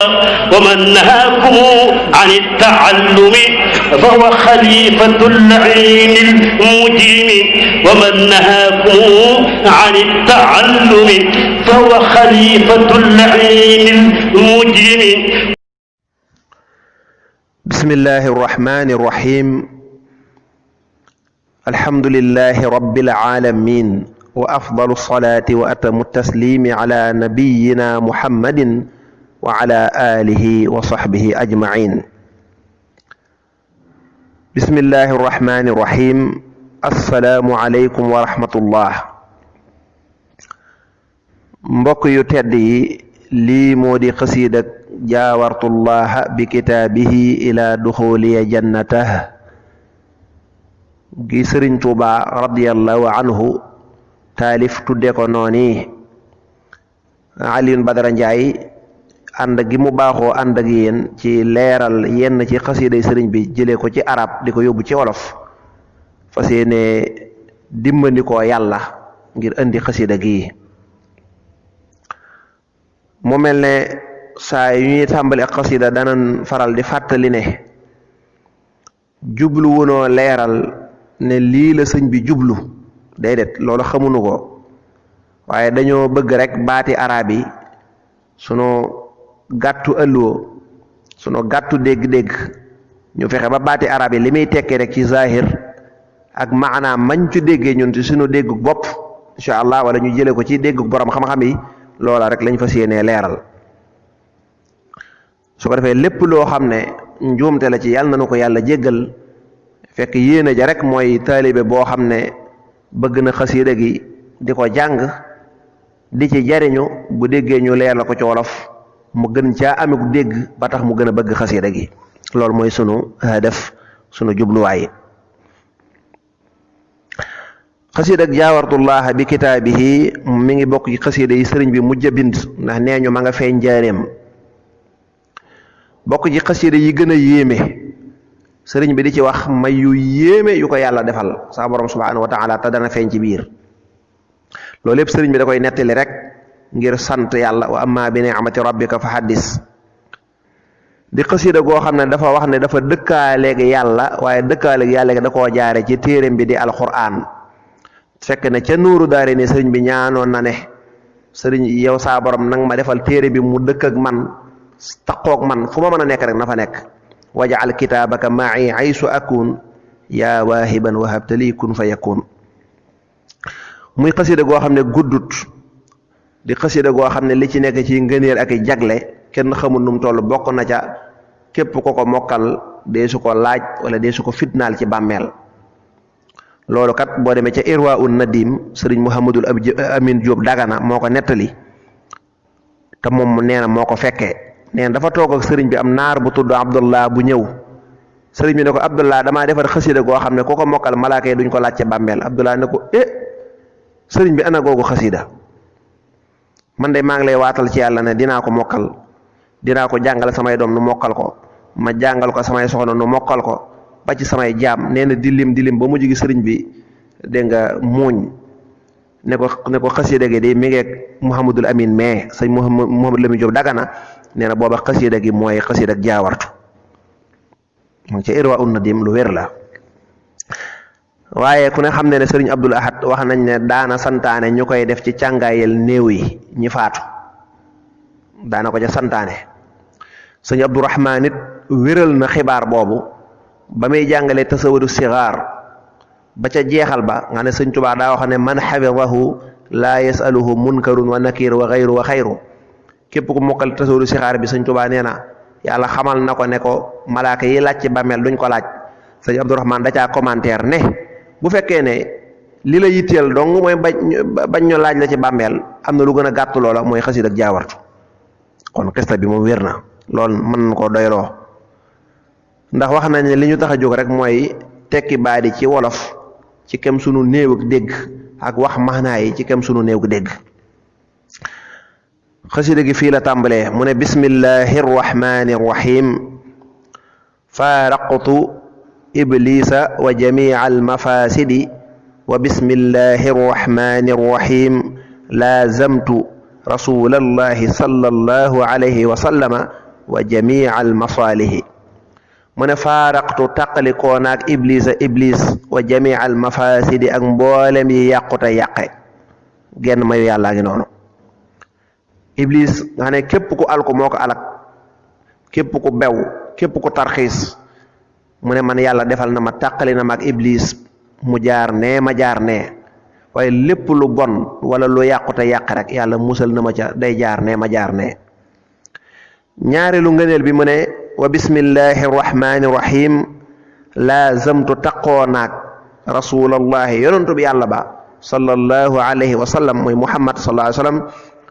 ومن نهاكم عن التعلم فهو خليفة اللعين المجرم ومن نهاكم عن التعلم فهو خليفة اللعين المجرم. بسم الله الرحمن الرحيم. الحمد لله رب العالمين وأفضل الصلاة وأتم التسليم على نبينا محمد وعلى آله وصحبه أجمعين. بسم الله الرحمن الرحيم. السلام عليكم ورحمة الله. mbokk yu tedd yi lii moo di xasiida jaawartullaha bi kitaabihi ila duxuliya jannatah gi Sëriñ Tuuba radiyallahu anhu taalif tudde ko nooni. Alioune Badara Ndiaye ànd gi mu baaxoo ànd ak yéen ci leeral yenn ci xasiiday sëriñ bi jëlee ko ci arab di ko yóbbu ci wolof fas yéene dimbandikoo yàlla ngir indi xasiida gi. mu mel ne saa yu ñuy tàmbali ak xasiida danan faral di fàttali ne jublu wunoo leeral ne lii la sëñ bi jublu déedéet loolu xamuñu ko, waaye dañoo bëgg rek baati arab yi sunu gàttu ëlluwo sunu gàttu dégg-dégg ñu fexe ba baati arab yi li muy tekkee rek ci zahir ak maanaam mañ ci déggee ñun ci sunu déggu bopp incha allah, wala ñu jëlee ko ci déggu borom xam-xam yi, loola rek lañ fas yéenee leeral. su ko defee lépp loo xam ne njuumte la ci yàlla na ko yàlla jéggal, fekk yéene ja rek mooy taalibe boo xam ne bëgg na xasiida gi di ko jàng di ci jariñu, bu déggee ñu leeral ko ci wolof mu gën caa amee dégg ba tax mu gën a bëgg xasiida gi. loolu mooy sunu hadaf, sunu jubluwaay. xasiida ak jaawartullaha bi kitaabihi mi ngi bokk ci xasiida yi sëriñ bi mujj a bind, ndax nee ñu ma nga feeñ njaareem. bokk ci xasiida yi gën a yéeme, sëriñ bi di ci wax may yu yéeme yu ko yàlla defal sa borom subhanahu wa taala te dana feeñ ci biir. loolu lépp sëriñ bi da koy nettali rek ngir sant yàlla. wa amma bi ni'mati rabbika fa haddis. di xasiida goo xam ne dafa wax ne dafa dëkkaaleeg yàlla, waaye dëkkaaleeg yàlla da koo jaare ci téereem bi di alquran. fekk ne ca nuuru daare ni sëriñ bi ñaanoon na ne sëriñ yow saa borom nang ma defal téere bi mu dëkk ak man, taqoog man, fu ma mën a nekk rek na fa nekk. wajaal kitaabaka ma'i aysu akun yaa waahiban wahabtali kun fa yakun. muy xasida goo xam ne guddut, di xasida goo xam ne li ci nekk ci ngëneel ak jagle kenn xamul nu mu toll. bokk na ca képp ko ko mokkal dee su ko laaj wala dee su ko fitnaal ci bàmmeel. loolu kat boo demee ca irwa un nadim sëriñ Mouhamadul Amin Diop Dagana moo ko nettali, te moom nee na moo ko fekkee. nee na dafa toog ak sëriñ bi am naar bu tudd Abdullah bu ñëw. sëriñ bi ne ko Abdullah damaa defar xasida goo xam ne ku ko mokkal malaaka yi duñ ko laaj ca bàmmeel. Abdullah ne ko sëriñ bi ana googu xasida, man de maa ngi lay waatal ci yàlla ne dinaa ko mokkal, dinaa ko jàngal samay doom nu mokkal ko, ma jàngal ko samay soxna nu mokkal ko, ba ci samay jaam. nee na di lim ba mujj gi sëriñ bi dégg nga muuñ ne ko xasida gi di mi ngeeg Mouhamadul Amin mais sëñ Mouhamadul Amin Diop Dagana nee na booba xasida gi mooy xasida ak jaawartu. mu ci irwa un nadim lu wér la. waaye ku ne xam ne sëriñ Abdul Ahad wax nañ ne daana santaane ñu koy def ci càngaayel néew yi ñi faatu, daana ko ca santaane. sëñ Abdourahman it wéral na xibaar boobu ba muy jàngale tasawudu sigaar ba ca jeexal ba nga ne sëñ Tuubaa daa wax ne man xafidahu laa yasaluhu munkarun wa nakir wa xayru wa xayru. képp ku mokkal tasawudu sigaar bi sëñ Tuubaa nee na yàlla xamal na ko ne ko malaaka yi laaj ci bàmmeel duñ ko laaj. sëñ Abdourahman da caa commentaire ne bu fekkee ne li la yitteel dong mooy bañ ñu laaj la ci bàmmeel, am na lu gën a gàtt loola mooy xasida ak jaawartu. kon xista bi moom wér na, loolu mën na koo doyloo. ndax wax nañ ne li ñu tax a jóg rek mooy tekki baadi ci wolof ci kem sunu néew ak dégg, ak wax maanaa yi ci kem sunu néew ak dégg. xasida gi fii la tàmbalee mu ne bismillahi rrahmani rrahim. faaraqtu iblisa wa jamia almafasidi wa bismillahi rrahmani rrahim laazamtu rasulallahi sallallahu alayhi wa sallama wa jamii al masaalihi mu ne faaraqtu taqalikoo naag iblis wa jamii al mafasidi ak mboolem yi yàqute yàqe genn mayu yàllaa ngi noonu. iblis nga xam ne képp ku alku moo ko alak, képp ku bew, képp ku tarxiis, mu ne man yàlla defal na ma tàqali na ma ak iblis mu jaar nee ma jaar nee, waaye lépp lu bon wala lu yàqute yàq rek yàlla musal na ma ca day jaar nee ma jaar nee. ñaareelu ngëneel bi mu ne wa bismillahi rahmani rahim laazamtu taqoo naag rasulallahi yonentu bi yàlla ba sallallahu alayhi wa sallam mooy muhammad sallallahu alayhi wa sallam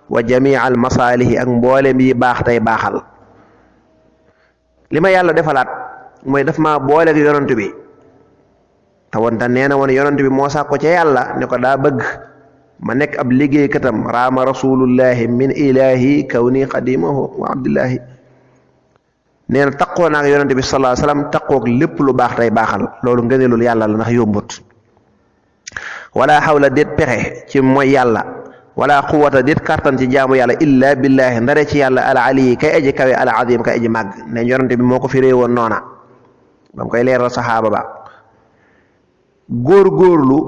wa jamii al masaalihi ak mboolem yi baax tey baaxal. li ma yàlla defalaat mooy daf ma booleeg yonent bi te woon te nee na woon yonent bi moo sax ko ca yàlla ne ko daa bëgg ma nekk ab liggéeykatam raama rasulullahi min ilahi kawni xadimahu wa abdillahi. nee na taqoo naag yonent bi sallallahu alayhi wasallam taqoog lépp lu baax tey baaxal, loolu ngëneelul yàlla la ndax yombut. wala xawla déet pexe ci mooy yàlla wala quwata déet kartan ci jaamu yàlla illa billahi ndare ci yàlla al ali kay aji kawe al azim kay aji màgg. ne yonent bi moo ko firee woon noona ba mu koy leeral saxaaba ba. góor-góorlu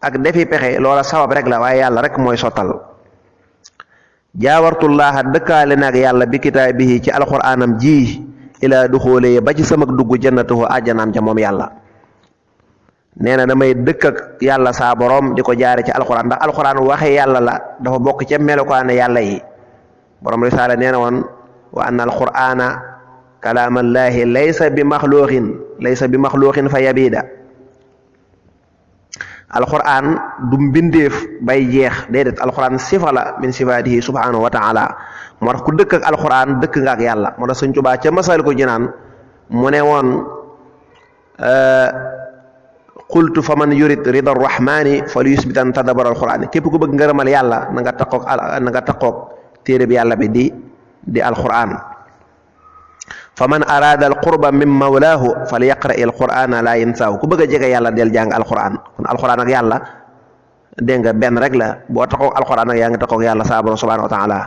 ak defi pexe loola sabab rek la waaye yàlla rek mooy sottal. jaawartullaaha dëkkaale naag yàlla bi kitaabihi ci alxuraanam ji ilaa duxóolee ba ci sama dugg jannatuhu àjjanaam ca moom yàlla. nee na damay dëkk ak yàlla saa borom di ko jaare ci alxuraan ndax alxuraan waxe yàlla la dafa bokk ca melokaane yàlla yi. borom risaala nee na woon wa anna alqur'ana kalaamallaahi laysa bi maxluuqin fa yabiida. alquran du mbindeef bay jeex déedéet alquran sifa la min sifaatihi subhanahu wa taala moo tax ku dëkk ak alquran dëkk nga ak yàlla. moo tax Sëñ Tuubaa ca Masaalikul Jinaan mu ne woon qultu fa man yurid rida rahmani fal yusbitan tadabar alquran képp ku bëgg ngërëmal yàlla na nga taqoog téere bi yàlla bi di alquran. fa man araada alqurba min mawlaahu fal yaqra il qur'ana la yansaahu ku bëgg a jege yàlla del jàng alquran. kon alquran ak yàlla dégg nga benn rek la boo taxoog alquran ak yaa ngi taxoog yàlla saa borom subhanahu wa taala.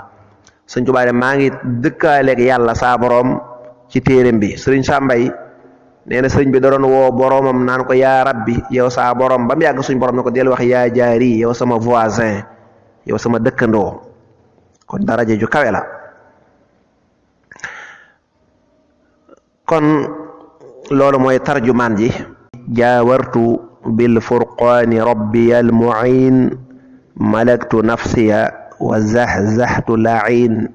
Sëñ Tuubaa maa ngi dëkkaaleeg yàlla saa borom ci téereem bi. Sëriñ Sàmbay nee na sëriñ bi da doon woo boromam naan ko yaa rabbi yow saa borom ba mu yàgg suñ borom ne ko del wax yaa jaari yow sama voisin yow sama dëkkandoo. kon daraja ju kawe la. kon loolu mooy tarjumaan ji. jaawartu bil furqaani rabbiya al muin malaktu nafsiya wa zahzahtu lain.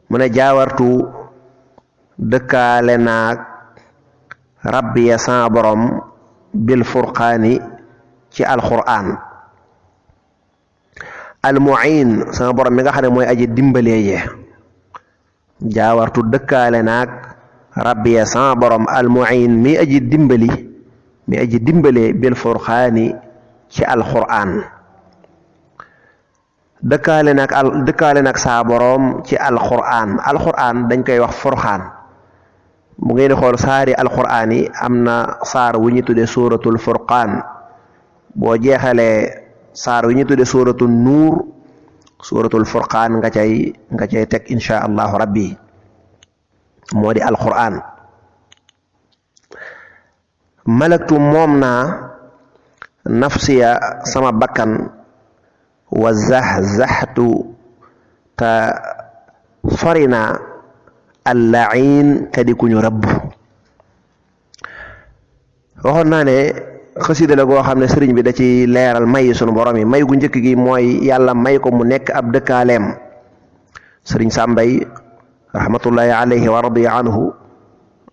mu ne jaawartu dëkkaale naag rabbiya sa borom bil furqaani ci alqur'an al muin sama borom mi nga xam ne mooy aji dimbalee jaawartu dëkkaale naag rabbiya sama borom almuin mi aji dimbale bil furqaani ci alquran. dëkkaale nag saa borom ci alquran. alquran dañ koy wax furqaan. bu ngeen di xool saari alquran yi am na saar wu ñu tudde suratul furqaan. boo jeexalee saar wu ñu tudde suratul nuur suratul furqaan nga cay teg insha allahu rabbi moo di alquran. malaktu moom naa nafsiya sama bakkan wa zahzahtu ta sori naa allain te di ku ñu rëbb. waxoon naa ne xasida la goo xam ne sëriñ bi da ci leeral may sunu borom yi. may gu njëkk gi mooy yàlla may ko mu nekk ab dëkkaaleem. sëriñ Sàmbay rahmatullahi alayhi wa radiya anhu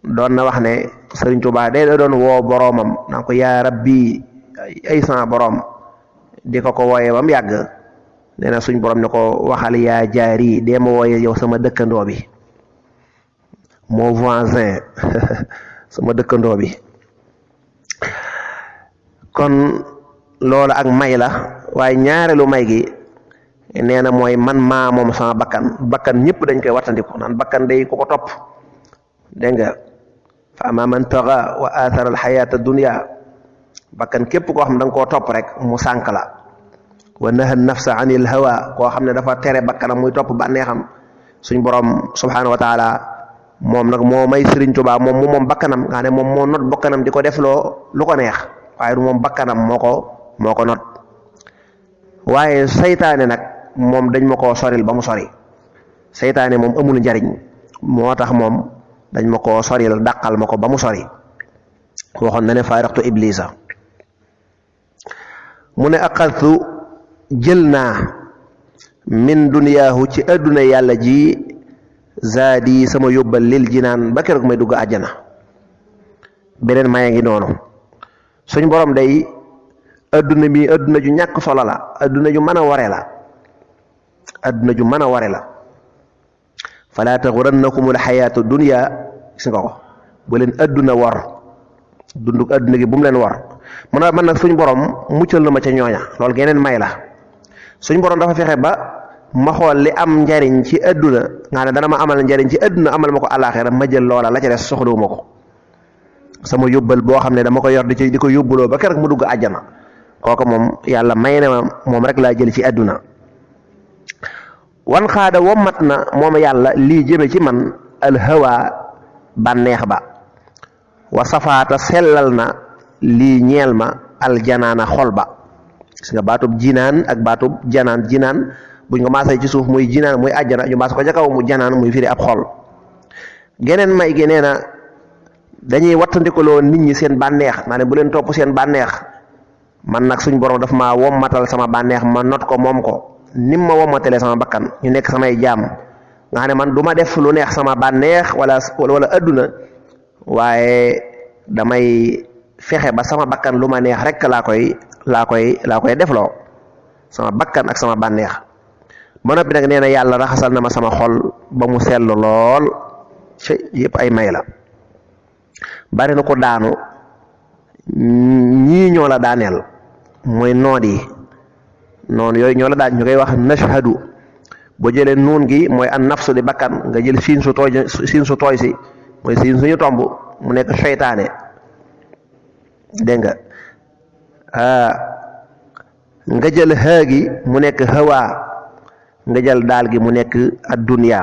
doon na wax ne sëriñ Tuubaa day da doon woo boroomam naan ko yaa rabbi ay sama borom di ko wooyee ba mu yàgg nee na suñ borom ne ko waxal yaa jaari dee ma wooyee yow sama dëkkandoo bi mon voisin sama dëkkandoo bi. kon loolu ak may la waaye ñaareelu may gi nee na mooy man maa moom sama bakkan ñëpp dañ koy wattandiku naan bakkan day ku ko topp dégg nga fa ama man taxa wa athara alxayata dunya bakkan képp koo xam ne da nga koo topp rek mu sànk la. wa naha nafsa anil hawa koo xam ne dafa tere bakkanam muy topp bànneexam suñ borom subhanahu wa taala moom nag moo may Sëriñ Tuubaa moom bakkanam nga ne moom moo not bakkanam di ko def loo lu ko neex waaye du moom bakkanam moo ko not waaye saytaane nag moom dañ ma koo soril ba mu sori saytaane moom amul njariñ moo tax moom dañ ma koo soril dàqal ma ko ba mu sori waxoon na ne faaraqtu iblisa mu ne aqadtu jël naa min duniyaahu ci adduna yàlla ji zaadi sama yóbbal lil jinaan ba keroog may dugg àjjana beneen maya ngi noonu suñ borom day adduna bi adduna ju ñàkk solo la adduna ju mën a ware la adduna ju mën a ware la fala taxurannakumul xayaatu dunya gis nga ko bu leen adduna war dunduk adduna gi bu mu leen war man nag suñ borom muccal na ma ca ñooña loolu geneen may la suñ borom dafa fexe ba ma xool li am njariñ ci adduna nga ne dana ma amal njariñ ci adduna amal ma ko àllaaxira ma jël loola la ca des soxlawuma ko sama yóbbal boo xam ne dama ko yor di ko yóbbuloo ba keroog mu dugg àjjana kooku moom yàlla may na ma moom rek laa jël ci adduna wan xaada wommat na moom yàlla lii jëme ci man alhawa bànneex ba wa safaata sellal na lii ñeel ma aljanaana xol ba gis nga baatub jinaan ak baatub jinaan buñ ko maasee ci suuf muy jinaan muy àjjana ñu maas ko ca kaw mu janaan muy firi ab xol geneen may gi nee na dañuy wattandikuloo nit ñi seen bànneex naa ne bu leen topp seen bànneex man nag suñ borom daf ma wommatal sama bànneex ma not ko moom ko nim ma wommatalee sama bakkan ñu nekk samay jaam nga xam ne man du ma def lu neex sama bànneex wala adduna waaye damay fexe ba sama bakkan lu ma neex rek laa koy defloo sama bakkan ak sama bànneex ba noppi nag nee na yàlla raxasal na ma sama xol ba mu sell lool ci yëpp ay may la bari na ko daanu ñii ñoo la daaneel mooy noon yi noonu yooyu ñoo la daan ñu koy wax nashhadu boo jëlee nuun gi mooy an nafsu di bakkan nga jël siin su tooy si mooy siin suñu tomb mu nekk seytaane dégg nga jël xaa gi mu nekk hawa nga jël daal gi mu nekk ad-dunya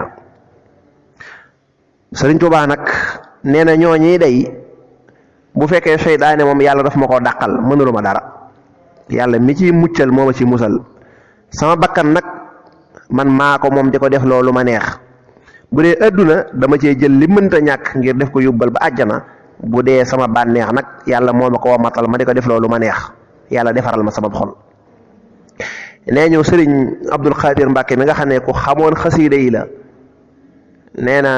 Sëriñ Tuubaa nag nee na ñooñi day bu fekkee seytaane moom yàlla daf ma koo dàqal mënuluma dara yàlla mi ci muccal moo ma ci musal sama bakkan nag man maa ko moom di ko def loolu ma neex bu dee adduna dama cee jël li mënta ñàkk ngir def ko yóbbal ba àjjana bu dee sama bànneex nag yàlla moo ma ko wamatal ma di ko def loolu ma neex yàlla defaral ma sama xol nee ñëw sëriñ Abdul Xaadir Mbàkke mi nga xam ne ku xamoon xasiida yi la nee na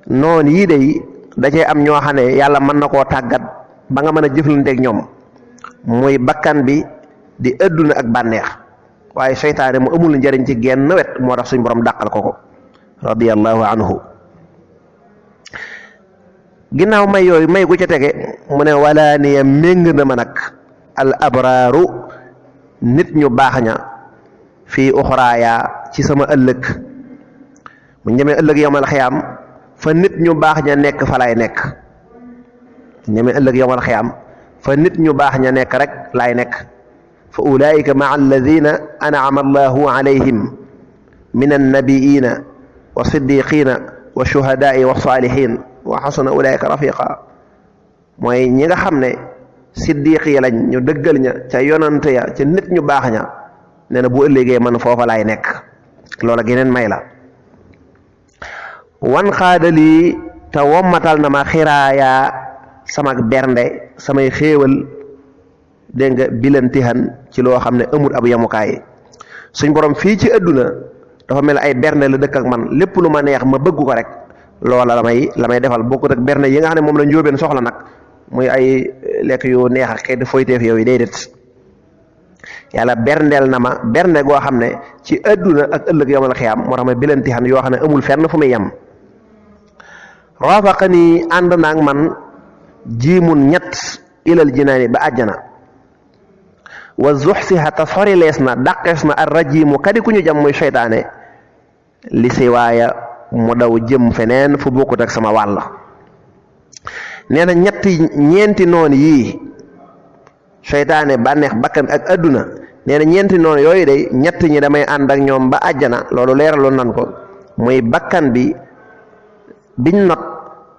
noon yii day da cee am ñoo xam ne yàlla mën na koo tàggat ba nga mën a jëflanteeg ñoom muy bakkan bi di adduna ak bànneex waaye seytaane mu amul njariñ ci genn wet moo tax suñ borom dàqal ko radiyallahu anhu ginnaaw may yooyu may gu ca tege mu ne wala niya méng na ma nag al abraaru nit ñu baax ña fii uxraaya ci sama ëllëg mu ñemee ëllëg yowmal xiyaam fa nit ñu baax ña nekk fa lay nekk ñemee ëllëg yowmal xiyaam fa nit ñu baax ña nekk rek laay nekk fa ulaika maa alladina an'ama allahu alayhim min annabiina wa siddiqina wa shuhadaai wa salihin wa xasuna ulaika rafiqa mooy ñi nga xam ne siddiq yi lañ ñu dëggal ña ca yonante ya ca nit ñu baax ña nee na bu ëllëgee man foofa laay nekk loola geneen may la wan xaadalii te wommatal na ma xiraaya sama bernde samay xéewal dégg nga bilantihan ci loo xam ne amul ab yamukaay suñ borom fii ci adduna dafa mel ay bernde la dëkk ak man lépp lu ma neex ma bëgg ko rek loola la may defal bokkut ak bernde yi nga xam ne moom la njóobeen soxla nag muy ay lekk yu neex ak xeeti foyteef yow yi déedéet yàlla berndeel na ma bernde goo xam ne ci adduna ak ëllëg yawmal xiyaam moo tax ma bilantihan yoo xam ne amul fenn fu muy yem raafaqani ànd naag man jiimun ñett ilal jinaani ba àjjana wa zuxsiha ta sori lees na dàqees na ar rajimu kadi ku ñu jam muy seytaane li si waaya mu daw jëm feneen fu bokkut ak sama wàll nee na ñeenti noon yii seytaane bànneex bakkan ak adduna nee na ñeenti noonu yooyu day ñett ñi damay ànd ak ñoom ba àjjana loolu leeraloon nan ko muy bakkan bi biñ not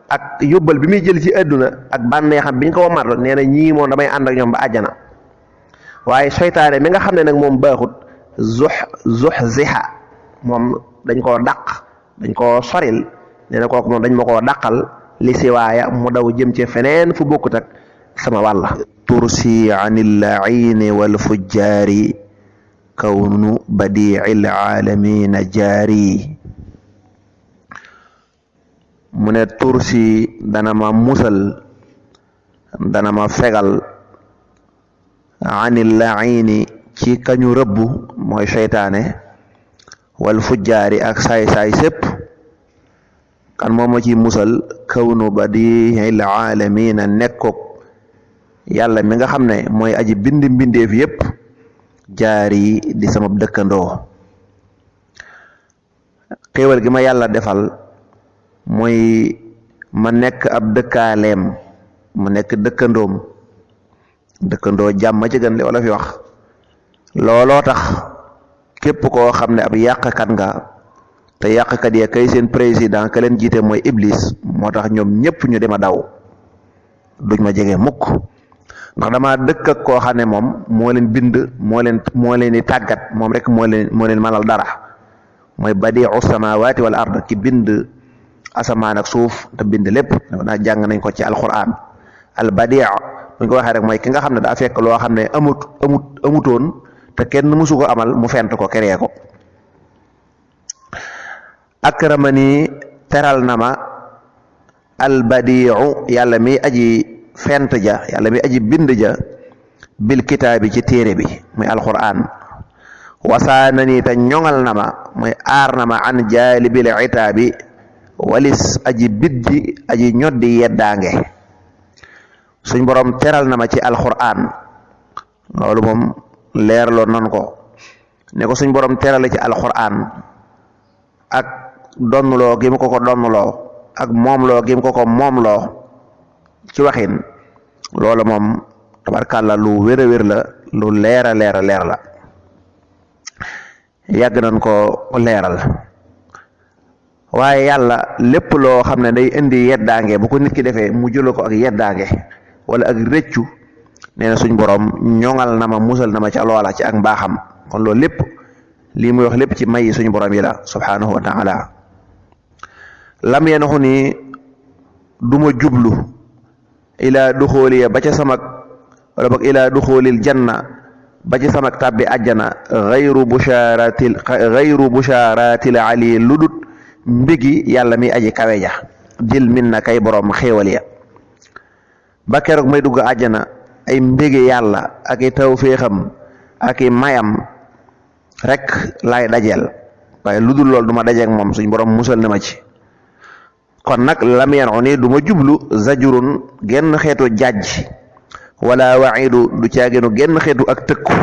ak yóbbal bi muy jël ci àdduna ak bànneexam biñ ko wamarlo nee na ñii moom damay ànd ak ñoom ba àjjana waaye seytaane mi nga xam ne nag moom baaxut zuhziha moom dañ koo dàq dañ koo soril nee na kooku moom dañ ma koo dàqal li siwaaya mu daw jëm ci feneen fu bokkut ak sama wàlla tursi anil laini wal fujjaari kawnu badiil aalamiina jaari mu ne tursi dana ma musal dana ma fegal anil laini ci kañu rëbbu mooy seytaane wal fujjaari ak saay-saay sépp kan moom ma ci musal kawnu badiil aalamiina nekkook yàlla mi nga xam ne mooy aji bindi mbindeef yépp jaari di sama dëkkandoo xéewal gi ma yàlla defal mooy ma nekk ab dëkkaaleem ma nekk dëkkandoo jàmm ci gën li wala fi wax looloo tax képp koo xam ne ab yàqkat nga te yàqkat ya kay seen président ka leen jiite mooy iblis moo tax ñoom ñépp ñu dima daw duñ ma jege mukk ndax dama dëkk ak koo xam ne moom moo leen bind moo leen di tàggat moom rek moo leen mënal dara mooy badiu samawati wal ard ki bind asamaan ak suuf te bind lépp daa jàng nañ ko ci alquran al badi buñ ko waxee rek mooy ki nga xam ne daa fekk loo xam ne amutoon te kenn mësu ko amal mu fent ko créé ko akramani teral na ma al badiu yàlla mi aji fent ja yàlla mi aji bind ja bil kitaabi ci téere bi muy alquran wasaana ni te ñoŋal na ma muy aar na ma an jaalibil itaabi walis aji biddi aji ñoddi yeddaange suñ borom teral na ma ci alquran loolu moom leerloon nan ko ne ko suñ borom terale ci alquran ak donnuloo gi mu ko donnuloo ak moomloo gi mu ko moomloo ci waxin loolu moom tabarkàlla lu wér a wér la lu leer a leer la yàgg nañ ko leeral waaye yàlla lépp loo xam ne day indi yeddaange bu ko nit ki defee mu jëla ko ak yeddaange wala ak rëccu nee na suñ borom ñoŋal na ma musal na ma ca loola ci ak mbaaxam kon loolu lépp lii muy wax lépp ci may suñu borom yi la subhanahu wa taala lam yenaxu ni duma jublu ilaa duxóoliya ba ca samak wala boog ilaa duxóolil janna ba ci samak tàbbi àjjana gayru bushaaratil ali ludut mbigi yàlla mi aji kawe ja dil min na kay borom xéewal ya ba keroog may dugg àjjana ay mbigi yàlla ak i tawféexam ak i mayam rek laay dajeel waaye ludul lool du ma dajeek moom suñ borom musal na ma ci kon nag lam yenu ni du ma jublu zajurun genn xeetu jàjj wala waxidu du caaginu genn xeetu ak tëkku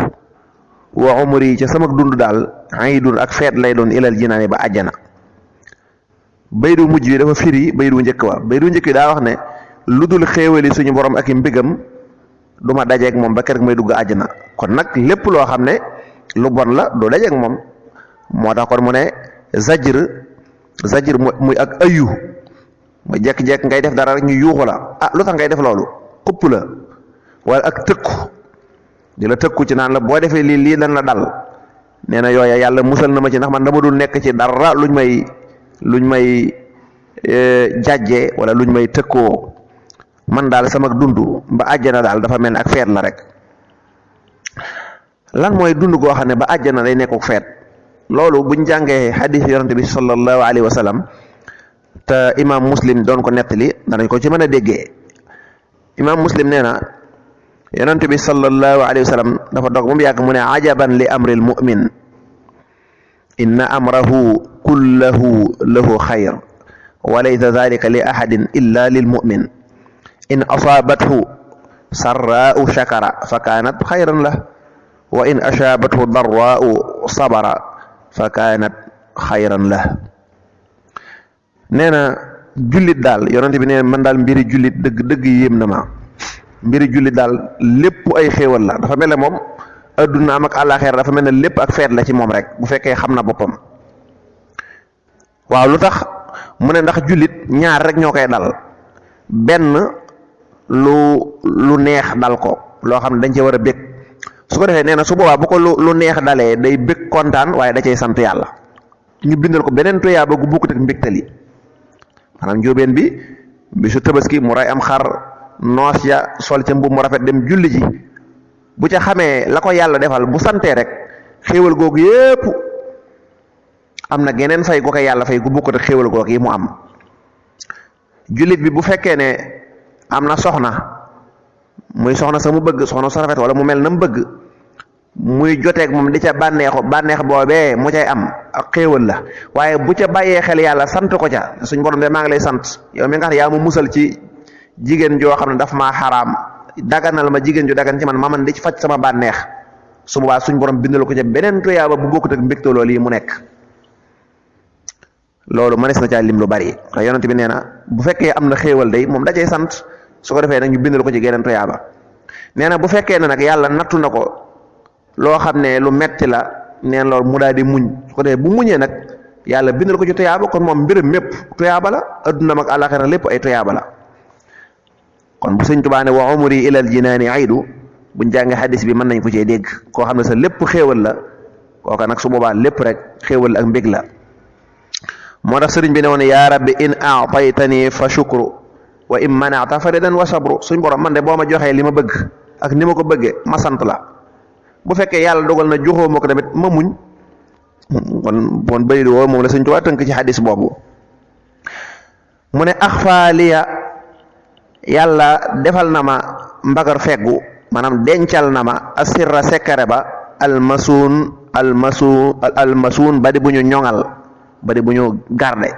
wa umri ca sama dund daal aidun ak feet lay doon ilal jinaani ba àjjana baydu mujj bi dafa firi baydu njëkk wa baydu njëkk bi daa wax ne lu dul xéewali suñu borom ak i mbigam du ma dajeek moom ba keroog may dugg àjjana kon nag lépp loo xam ne lu bon la du dajeek moom moo tax kon mu ne zajr muy ak ayu mooy jekk-jekk ngay def dara rek ñu yuuxu la lu tax ngay def loolu xupp la wala ak tëkku di la tëkku ci naan la boo defee lii lan la dal nee na yooya yàlla musal na ma ci ndax man dama dul nekk ci dara luñ may jàjjee wala luñ may tëkkoo man daal sama dund ba àjjana daal dafa mel ne ak feet la rek lan mooy dund goo xam ne ba àjjana day nekkuk feet loolu buñ jàngee xadiis yonante bi sallallahu alayhi wa sallam te imaam muslim doon ko nettali danañ ko ci mën a déggee imaam muslim nee na yonent bi sallallahu alayhi wa sallam dafa dog ba mu yàgg mu ne ajaban li amril mu'min inna amrahu kullahu lahu xayr wa laysa dhalika li ahadin illa lil mu'min in asaabathu sarraa'u shakara fa kaanat xayran lah wa in asaabathu darraa'u sabara fa kaanat xayran lah nee na jullit daal yonent bi nee man daal mbiri jullit dëgg yéem na ma mbiri jullit daal lépp ay xéewal la dafa mel ne moom addunaam ak àllaaxeer dafa mel ne lépp ak feet la ci moom rek bu fekkee xam na boppam waaw lu tax mu ne ndax jullit ñaar rek ñoo koy dal, benn lu neex dal ko loo xam ne dañ cee war a bég, su ko defee nee na su boobaa bu ko lu neex dalee day bég kontaan waaye da cay sant yàlla, ñu bindal ko beneen tuyaaba gu bokkut ak mbégtali. maanaam njóobeen bi su tabaski mu rey am xar noos ya sol ca mbub mu rafet dem julli ji, bu ca xamee la ko yàlla defal bu santee rek xéewal googu yépp am na geneen fay gu ko yàlla fay gu bokkut ak xéewal googu yi mu am. jullit bi bu fekkee ne am na soxna, muy soxna sa mu bëgg, soxna sa rafet wala mu mel na mu bëgg, muy joteeg moom di ca bànneex boobee mu cay am ak xéewal la, waaye bu ca bàyyee xel yàlla sant ko ca, suñ borom de maa ngi lay sant yow mi nga xam ne yaa ma musal ci jigéen joo xam ne daf maa xaraam, daganal ma jigéen ju dagan ci man ma man di ci faj sama bànneex, su boobaa suñ borom bindal ko ca beneen tuyaaba bu bokkut ak mbégte loolu yi mu nekk. loolu mënees na caa lim lu bari te yonent bi nee na bu fekkee am na xéewal day moom da cay sant, su ko defee nag ñu bindal ko ci geneen tuyaaba. nee na bu fekkee ne nag yàlla nattu na ko loo xam ne lu metti la, neen loolu mu daal di muñ, su ko defee bu muñee nag yàlla bindal ko ci tuyaaba, kon moom mbiram mépp tuyaaba la, adduna ak àllaxira lépp ay tuyaaba la. kon bu Sëñ Tuubaa ne wa umri ilal jinaani aydu, buñ jàngee xadis bi mën nañ ko cee dégg, koo xam ne sa lépp xéewal la, kooka nag su boobaa lépp rek xéewal ak mbég la. moo tax sëriñ bi ne woon yaa rabbi in aataytani fa shukru wa in manata faridan wa sabru, suñ borom man de boo ma joxee li ma bëgg ak ni ma ko bëggee ma sant la, bu fekkee yàlla dogal na joxoo ma ko tamit ma muñ. kon bayit woo moom la Sëñ Tuubaa tënk ci xadis boobu. mu ne axfaaliya, yàlla defal na ma mbagar feggu, maanaam dencal na ma asirra sekkare ba almasuun badi bu ñu ñoŋal, badi bu ñu garde,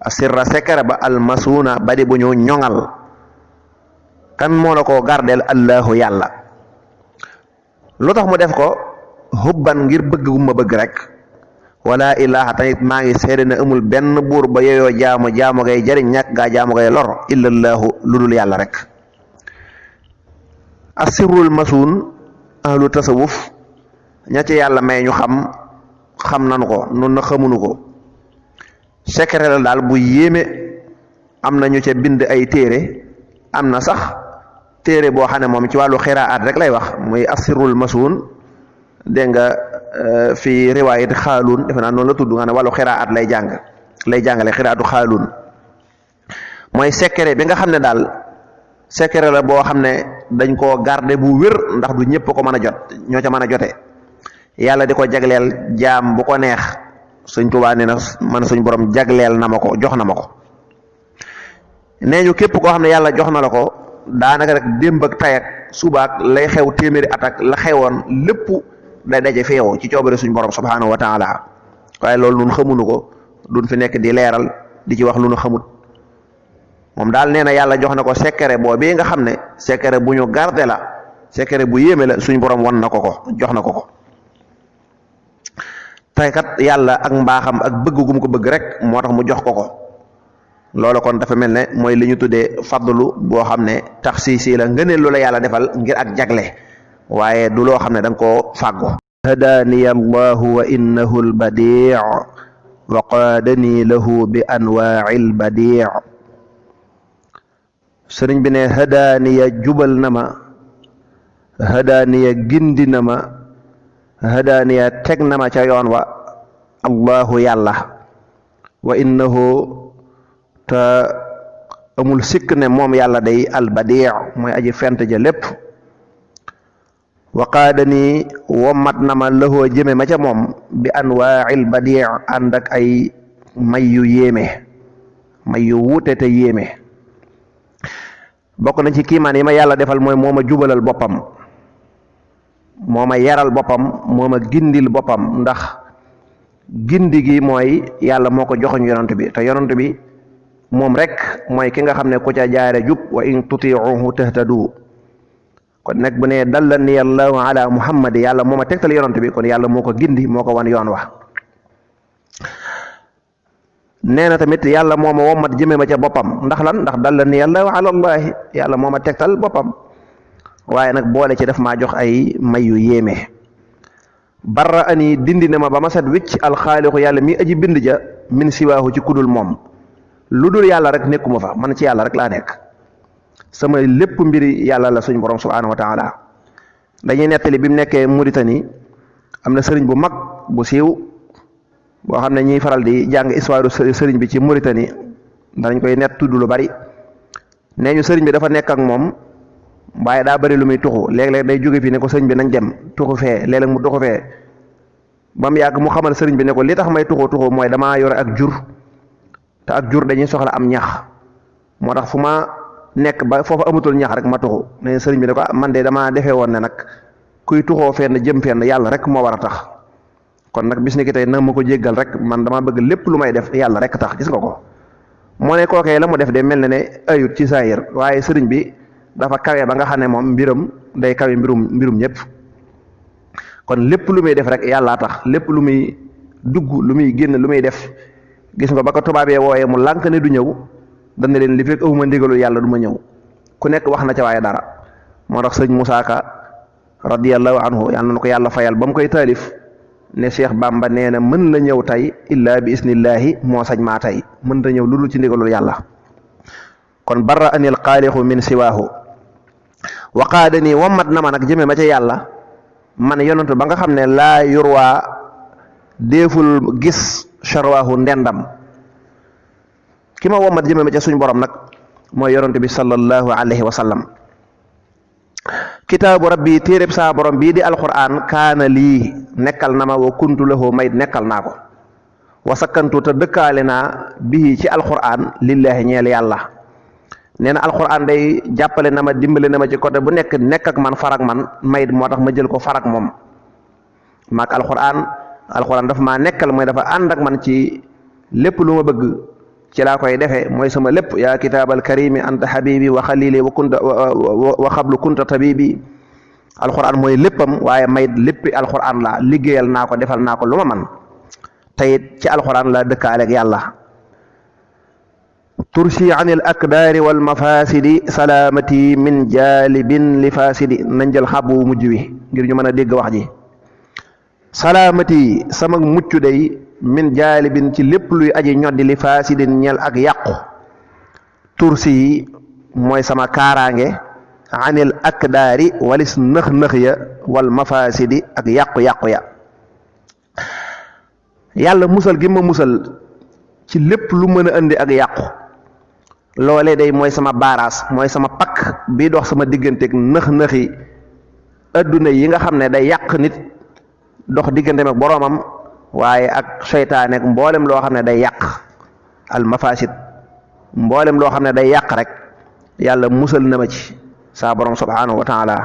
asirra sekkare ba almasuuna badi bu ñu ñoŋal. kan moo la ko gardeel? allahu yàlla. lu tax mu def ko? hubban ngir bëgg gu ma bëgg rek, wala ilaha tamit maa ngi seede na amul benn buur ba yeyoo jaamu ngay jariñ ñàkk gaa jaamu ngay lor illallahu lu dul yàlla rek. asirrul masuun ahlu tasawuf ña ci yàlla may ñu xam nanu ko, noonu na xamunu ko. secret la daal bu yéeme, am na ñu ca bind ay téere, am na sax téere boo xam ne moom ci wàllu xiraat rek lay wax, muy asirrul masuun. dégg nga fi riwaayat xaaluun defe naa noonu la tudd, nga ne wàllu xiraat lay jàngale xiraatu xaaluun. mooy secret bi nga xam ne daal secret la boo xam ne dañ koo garder bu wér, ndax du ñëpp ko mën a jot, ñoo ca mën a jote, yàlla di ko jagleel jaam bu ko neex. Sëñ Tuubaa nee na man suñ borom jagleel na ma ko, jox na ma ko. nee ñu képp koo xam ne yàlla jox na la ko, daanaka rek démb ak tay ak suba ak lay xew téeméeri at ak la xewoon lépp day daje fi yow ci coobare suñ borom subhanahu wa taala. waaye loolu nun xamunu ko, duñ fi nekk di leeral di ci wax lu nu xamut. moom daal nee na yàlla jox na ko secret boobu nga xam ne secret bu ñu garde la, secret bu yéeme la, suñ borom wan na ko jox na ko. tey kat yàlla ak mbaaxam ak bëgg gu mu ko bëgg rek moo tax mu jox ko. loolu kon dafa mel ne mooy li ñu tuddee fadlu boo xam ne taxsiisi la, ngëneel lu la yàlla defal ngir ak jagle, waaye du loo xam ne da nga koo fàggu. hadaaniya allahu wa innahu albadii wa qaadani lahu bi anwaa'il badii. sëriñ bi ne hadaaniya jubal na ma, hadaaniya gindi na ma, hadaaniya teg na ma ca yoon wa allahu yàlla, wa innahu te amul sikk ne moom yàlla day albadii mooy aji fent ja lépp. waqaadani wommat na ma lëxoo jëme ma ca moom bi anwaa'il badii ànd ak ay may yu yéeme, may yu wuute te yéeme. bokk na ci kiimaan yi ma yàlla defal mooy moo ma jubalal boppam, moo ma yaral boppam, moo ma gindil boppam. ndax gindi gi mooy yàlla moo ko joxoñ yonant bi, te yonant bi moom rek mooy ki nga xam ne ku ca jaare jub, wa in tutiuhu tahtadu. kon nag bu ne dallani allahu ala muhammad, yàlla moo ma tegtal yonant bi, kon yàlla moo ko gindi, moo ko wan yoon wa. nee na tamit yàlla moo ma wommat jëme ma ca boppam. ndax lan? ndax dallani allahu ala allahi, yàlla moo ma tegtal boppam, waaye nag boole ci daf maa jox ay may yu yéeme. barra ani dindi na ma ba ma set wicc alxaaliqu yàlla mi aji bind ja min siwaahu ci kudul moom lu dul yàlla rek nekkuma fa man ci yàlla rek laa nekk sama lépp mbiri yàlla la suñ borom subhanahu wa taala. dañuy nettali bi mu nekkee Mauritanie am na sëriñ bu mag bu siiw boo xam ne ñiy faral di jàng histoire sëriñ bi ci Mauritanie danañ koy nett tudd lu bari. nee ñu sëriñ bi dafa nekk ak moom waaye daa bari lu muy tuxu léeg-léeg day jóge fii ne ko sëriñ bi nañ dem tuxu fee léeg-léeg mu tuxu fee ba mu yàgg mu xamal sëriñ bi ne ko li tax may tuxu mooy damaa yore ak jur te ak jur dañuy soxla am ñax moo tax fu ma nekk ba foofu amatul ñax rek ma tuxu ne sëriñ bi ne ko man de damaa defee woon ne nag kuy tuxoo fenn jëm fenn yàlla rek moo war a tax kon nag bis ni ki tey na ma ko jéggal rek man dama bëgg lépp lu may def yàlla rek tax gis nga ko. moo ne kookee la mu def de mel na ne ayut ci saayir waaye sëriñ bi dafa kawe ba nga xam ne moom mbiram day kawe mbirum ñëpp kon lépp lu muy def rek yàllaa tax lépp lu muy dugg lu muy génn lu muy def gis nga ba ko tubaabee wooyee mu lànk ne du ñëw dana leen li fekk awuma ndigalu yàlla du ma ñëw ku nekk wax na ca waaye dara. moo tax sëñ Moussa Ka radiyallahu anhu yàlla na ko yàlla fayal ba mu koy taalif ne Cheikh Bamba nee na mën la ñëw tey illaa bi isnillahi moo sañ maa tey mën ta ñëw lu dul ci ndigalul yàlla. kon barra anil xaalixu min siwaahu waqaada nii wammat na ma nag jëme ma ca yàlla man yonantu ba nga xam ne laa yurwaa déeful gis charwaahu ndendam ki ma wammat jëme ma ca suñ borom nag mooy yonantu bi sallallahu alayhi wa sallam. kitaabu rabbi téeréb saa borom bii di alquran kaana lii nekkal na ma wa kuntu lahu may nekkal naa ko wa sakkantu te dëkkaale naa bii ci alquran lillahi ñeel yàlla. nee na alquran day jàppale na ma dimbale na ma ci côté bu nekk ak man farak man mayit moo tax ma jël ko farak moom maag alquran dafa maa nekkal mooy dafa ànd ak man ci lépp lu ma bëgg ci laa koy defee mooy sama lépp yaa kitaabal karimi anta habibi wa xalili wa xablu kunta tabibi. alquran mooy léppam waaye mayit léppi alquran la liggéeyal naa ko defal naa ko lu ma man teyit ci alquran la dëkkaaleeg yàlla. tursi anil akdaari wal mafasidi salaamati min jaalibin li fasidi nañ jël xabu mujj wi ngir ñu mën a dégg wax ji. salaamati sama mucc day min jaalibin ci lépp luy aji ñoddi li fasidin ñel ak yàqu. tursi yi mooy sama kaaraange anil akdaari walis nëx-nëx ya wal mafasidi ak yàqu-yàqu ya. yàlla musal gi ma musal ci lépp lu mën a indi ak yàqu loolee day mooy sama baaraas mooy sama pakk bii dox sama digganteeg nëx-nëxi adduna yi nga xam ne day yàq nit dox digganteem ak boroomam waaye ak seytaane ak mboolem loo xam ne day yàq al mafasid mboolem loo xam ne day yàq rek yàlla musal na ma ci saa borom subhanahu wa taala.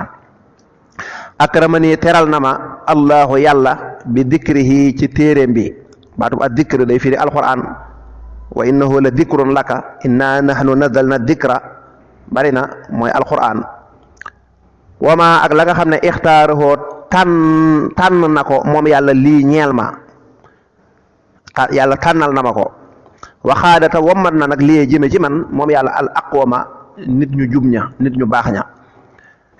akramani teral na ma allahu yàlla bi dikrihi ci téeréem bi baatub ad dikr day firi alquran wa innahu la dikrun laka inna nahnu nazzalna dikra bari na mooy alquran. wama ak la nga xam ne ixtaarahoo tànn na ko moom yàlla lii ñeel ma yàlla tànnal na ma ko. waxaadata wammat na nag lii jëme ci man moom yàlla al aqwama nit ñu jub ña nit ñu baax ña.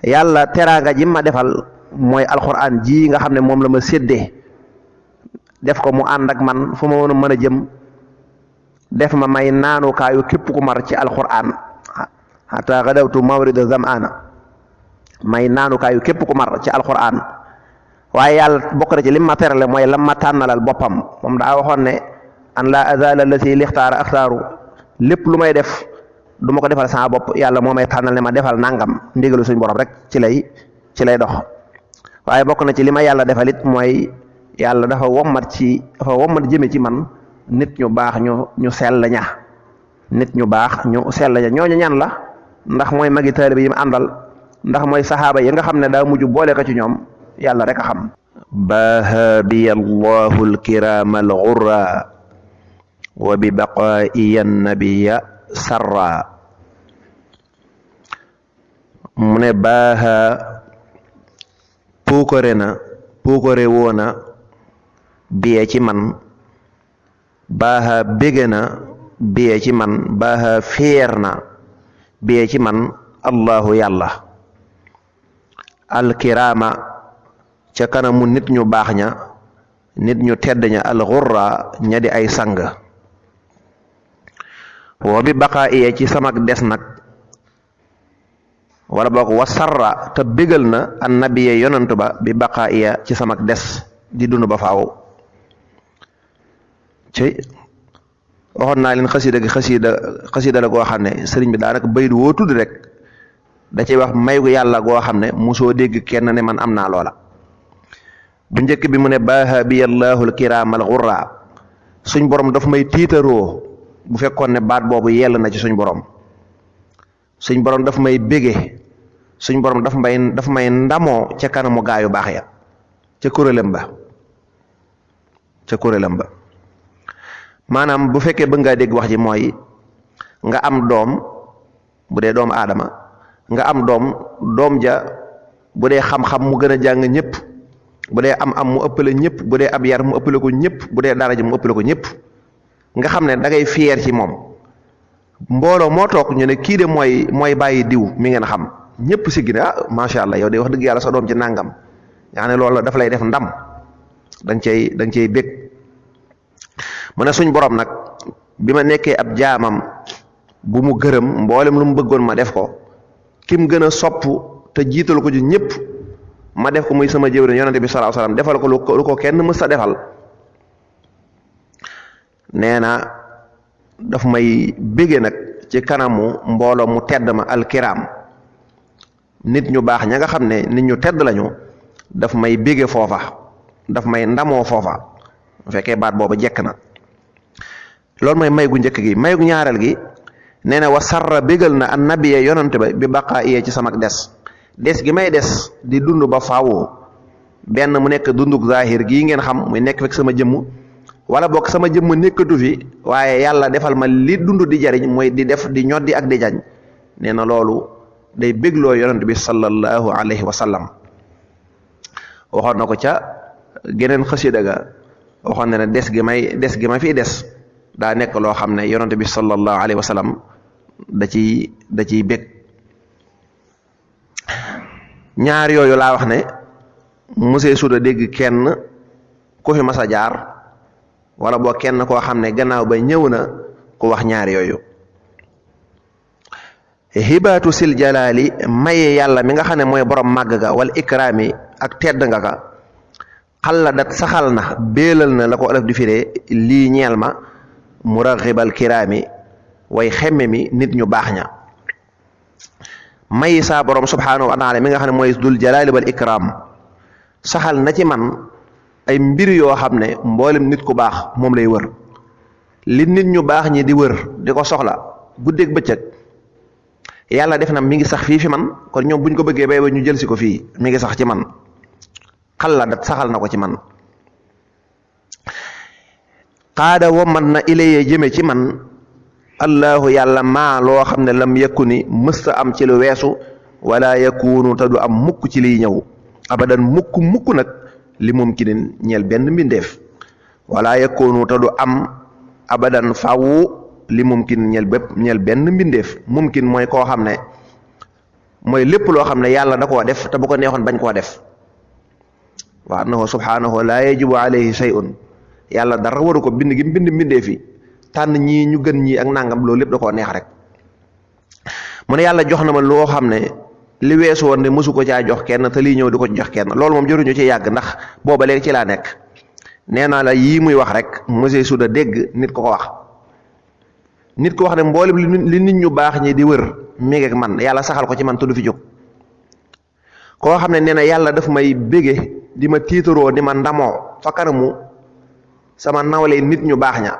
yàlla teraanga ji ma defal mooy alquran ji nga xam ne moom la ma séddee def ko mu ànd ak man fu ma woon mën a jëm def ma may naanukaayu képp ku mar ci alquran hatta gadawtu mawrida zam'ana may naanukaayu képp ku mar ci alquran. waaye yàlla bokk na ci lim ma terale mooy lam ma tànnalal boppam moom daa waxoon ne an la azala lati lixtaara axtaaru lépp lu may def du ma ko defal sama bopp yàlla moo may tànnal ne ma defal nangam ndigalu suñ borom rek ci lay dox. waaye bokk na ci li ma yàlla defal it mooy yàlla dafa wommat jëme ci man nit ñu baax ñu sell ña nit ñu baax ñu sell ña ñooñu ñan la ndax mooy magi taalibe yi mu àndal ndax mooy saxaaba yi nga xam ne daa mujj boole ko ci ñoom yàlla rek a xam. baaha biya allahu alkirama alghurra wa bi baqaa'iya nabiya sarra. mu ne baaha puukare woona biye ci man baaha bége na biye ci man baaha féer na biye ci man allahu yàlla alkiraama ca kanamu nit ñu baax ña nit ñu tedd ña alxurra ña di ay sang wa bi baqaa'iya ci samak des nag wala boog wa sarra te bégal na an nabiya yonantu ba bi baqaa'iya ci samak des di dund ba faaw ci waxoon naa leen xasida la goo xam ne sëriñ bi daanaka baydu woo tudd rek da ciy wax may gu yàlla goo xam ne mosoo dégg kenn ne man am naa loola. bu njëkk bi mu ne baaha bi allahul kiraamal xurra suñ borom daf may tiitaroo bu fekkoon ne baat boobu yell na ci suñ borom daf may bége suñ borom daf may ndamoo ca kanamu gaayu baax ya ca kuréelam ba maanaam bu fekkee bëgg ngaa dégg wax ji mooy nga am doom bu dee doomu aadama nga am doom ja bu dee xam-xam mu gën a jàng ñëpp bu dee am mu ëppale ñëpp bu dee ab yar mu ëppale ko ñëpp bu dee daraja mu ëppale ko ñëpp nga xam ne da ngay fier ci moom mbooloo moo toog ñu ne kii de mooy bàyyi diw mi ngeen xam ñëpp si gine macha allah yow de wax dëgg yàlla sa doom ci nàngam nga xam ne loolu dafa lay def ndam da nga cay bég mu ne suñ borom nag bi ma nekkee ab jaamam bu mu gërëm mboolem lu mu bëggoon ma def ko kim gën a sopp te jiital ko ci ñëpp ma def ko muy sama jëwriñ yonante bi sallallahu alayhi wasallam defal ko lu ko kenn mës a defal nee na daf may bége nag ci kanamu mbooloo mu tedd ma alkiram nit ñu baax ña nga xam ne nit ñu tedd lañu daf may bége foofa daf may ndamoo foofa bu fekkee baat booba jekk na loolu mooy may gu njëkk gi may gu ñaareel gi nee na wa sarra bégal na an nabiya yonante ba bi baqaa iyee ci samak des gi may des di dund ba faawoo benn mu nekk dunduk zahir gii ngeen xam muy nekk fekk sama jëmm wala bokk sama jëmm nekkatu fi waaye yàlla defal ma li dund di jariñ mooy di def di ñoddi ak di jañ nee na loolu day bégloo yonante bi sallallahu alayhi wa sallam waxoon na ko ca geneen xasida ga waxoon na ne des gi ma fii des daa nekk loo xam ne yonante bi sallallahu alayhi wa sallam da ciy bég ñaar yooyu laa wax ne mosee suda dégg kenn ku fi mas a jaar wala boo kenn koo xam ne gannaaw ba ñëw na ku wax ñaar yooyu hibaatu sil jalaali maye yàlla mi nga xam ne mooy borom màgg ga wala ikraami ak tedd nga ka xalla dat saxal na béelal na la ko olof di firee lii ñeel ma muraxibal kiraami way xemme mi nit ñu baax ña mayi saa borom subhanahu wa taala mi nga xam ne mooy dul jalaali wal ikram saxal na ci man ay mbir yoo xam ne mboolem nit ku baax moom lay wër li nit ñu baax ñi di wër di ko soxla guddeeg bëccëg yàlla def na mi ngi sax fii fi man kon ñoom buñ ko bëggee bay ba ñu jël si ko fii mi ngi sax ci man xalla dat saxal na ko ci man xaada womat na ilayee jëme ci man allahu yàlla maa loo xam ne lam yekku ni mësta am ci lu weesu wala yakunu te du am mukk ci liy ñëw abadan mukk nag li mumkinin ñeel benn mbindeef wala yakunu te du am abadan fawu li mumkin ñeel benn mbindeef mumkin mooy koo xam ne mooy lépp loo xam ne yàlla da koo def te bu ko neexoon bañ koo def wa annahu subhanahu la yajibu alayhi shay'un yàlla dara waru ko bind gi bind mbindeef yi tànn ñii ñu gën ñii ak nangam loolu lépp da koo neex rek mu ne yàlla jox na ma loo xam ne li weesu woon ne mosu ko caa jox kenn te lii ñëw di ko jox kenn loolu moom jëruñu ci yàgg ndax booba léegi ci laa nekk nee naa la yii muy wax rek monsieur Souda dégg nit ko wax nit ko wax ne mboolem li nit ñu baax ñi di wër mi ngi ak man yàlla saxal ko ci man te du fi jóg koo xam ne nee na yàlla daf may bége di ma tiitaroo di ma ndamoo fa kanamu sama nawle nit ñu baax ña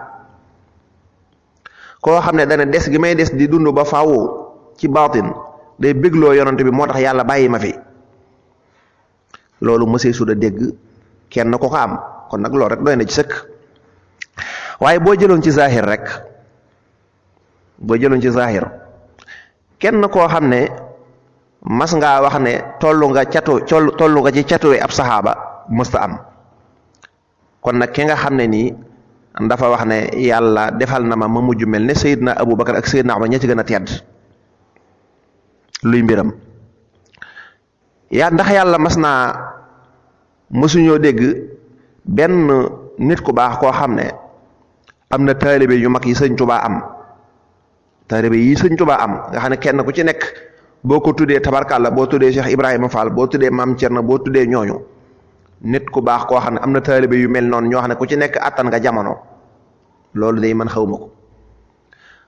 koo xam ne dana des gi may des di dund ba faaw ci baatin day bégloo yonante bi moo tax yàlla bàyyi ma fi loolu monsieur Souda dégg kenn ko am kon nag loolu rek doy na ci sëkk waaye boo jëloon ci zahir rek kenn koo xam ne mas ngaa wax ne tollu nga ci catuwe ab saxaaba mësta am kon nag ki nga xam ne nii dafa wax ne yàlla defal na ma mujj mel ne Seydina Aboubacar ak Seydina Umar ña ci gën a tedd luy mbiram ndax yàlla mas naa mësuñoo dégg benn nit ku baax koo xam ne am na taalibe yu mag yi Sëñ Tuubaa am taalibe yi sëñ Tuubaa am nga xam ne kenn ku ci nekk boo ko tuddee tabarkàlla boo tuddee Cheikh Ibrahima Fall boo tuddee Maam Cerno boo tuddee ñooñu nit ku baax koo xam ne am na taalibe yu mel noonu ñoo xam ne ku ci nekk attan nga jamono loolu day man xawma ko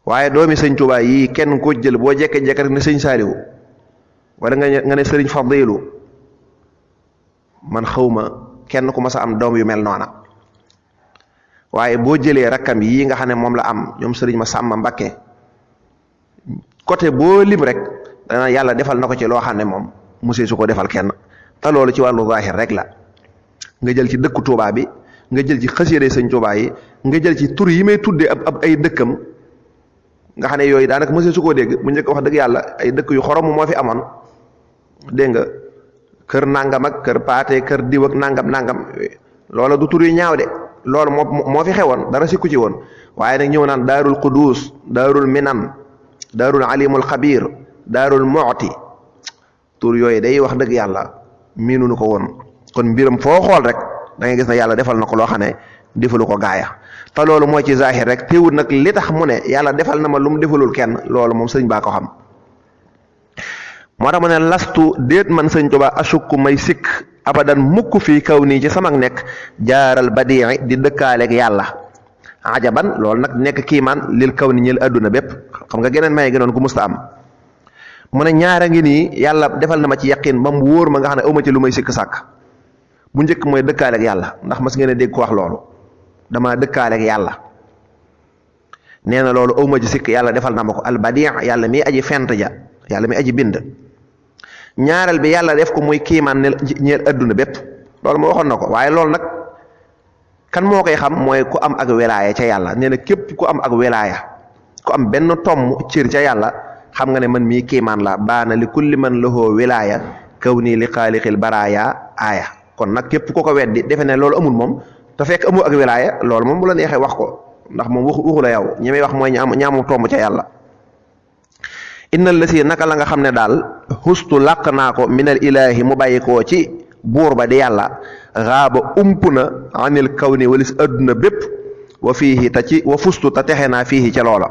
waaye doomi sëñ Tuubaa yii kenn ko jël boo jekke-jekke rek ne sëñ Saaliwu wala nga ne sëriñ Fadilu man xawma kenn ku mas a am doom yu mel noona waaye boo jëlee rakkam yii nga xam ne moom la am ñoom sëriñ Masamba Mbakke côté boo lim rek dana yàlla defal na ko ci loo xam ne moom musee su ko defal kenn te loolu ci wàllu zaahir rek la nga jël ci dëkku Tuubaa bi nga jël ci xasiyade sëñ Tuubaa yi nga jël ci tur yi may tuddee ab ay dëkkam nga xam ne yooyu daanaka musee su koo dégg bu njëkk wax dëgg yàlla ay dëkk yu xorom moo fi amoon dégg nga kër nangam ak kër paate kër diw ak nangam loola du tur yu ñaaw de loolu moo fi xewoon dara sikku ci woon waaye nag ñëw naan daarul quddus daarul minan daarul alimul xabir daarul mooti tur yooyu day wax dëgg yàlla miinunu ko woon kon mbiram foo xool rek da ngay gis ne yàlla defal na ko loo xam ne defalu ko gaaya te loolu mooy ci zahir rek teewul nag li tax mu ne yàlla defal na ma lu mu defalul kenn loolu moom sëñ baa ko xam moo tax mu ne lastu déet man sëñ Tuubaa asukku may sikk abadan mukk fii kaw nii ci samag nekk jaaral badii di dëkkaaleeg yàlla ajaban loolu nag nekk kiimaan lil kaw ni ñël adduna bépp xam nga geneen maye gënoon ku musta am mu ne ñaara ngi nii yàlla defal na ma ci yaqin ba mu wóor ma nga xam ne awma ci lu may sikk sàkk bu njëkk mooy dëkkaaleeg yàlla ndax mas ngeen a dégg ko wax loolu dama dëkkaaleeg yàlla nee na loolu awma ci sikk yàlla defal na ma ko al badii yàlla mi aji fent ja yàlla mi aji bind ñaareel bi yàlla def ko muy kiimaan ne ñeel adduna bépp loolu moo waxoon na ko waaye loolu nag kan moo koy xam mooy ku am ak wilaaya ca yàlla nee na képp ku am ak wilaaya ku am benn tomm cër ca yàlla xam nga ne man mii kiimaan la baana li kulli man lahu wilaaya kaw nii li xaaliqil baraaya aaya kon nag képp ku ko weddi defe ne loolu amul moom te fekk amul ak wilaaya loolu moom bu la neexee wax ko ndax moom waxu la yow ñi may wax mooy ñaamu tomb ca yàlla innal la si naka la nga xam ne daal xustu làq naa ko minal ilaahi mu bàyyi koo ci buur ba di yàlla xaaba ump na anil kaw ni walis adduna bépp wa fiihi ta ci wa fustu ta texe naa fiihi ca loola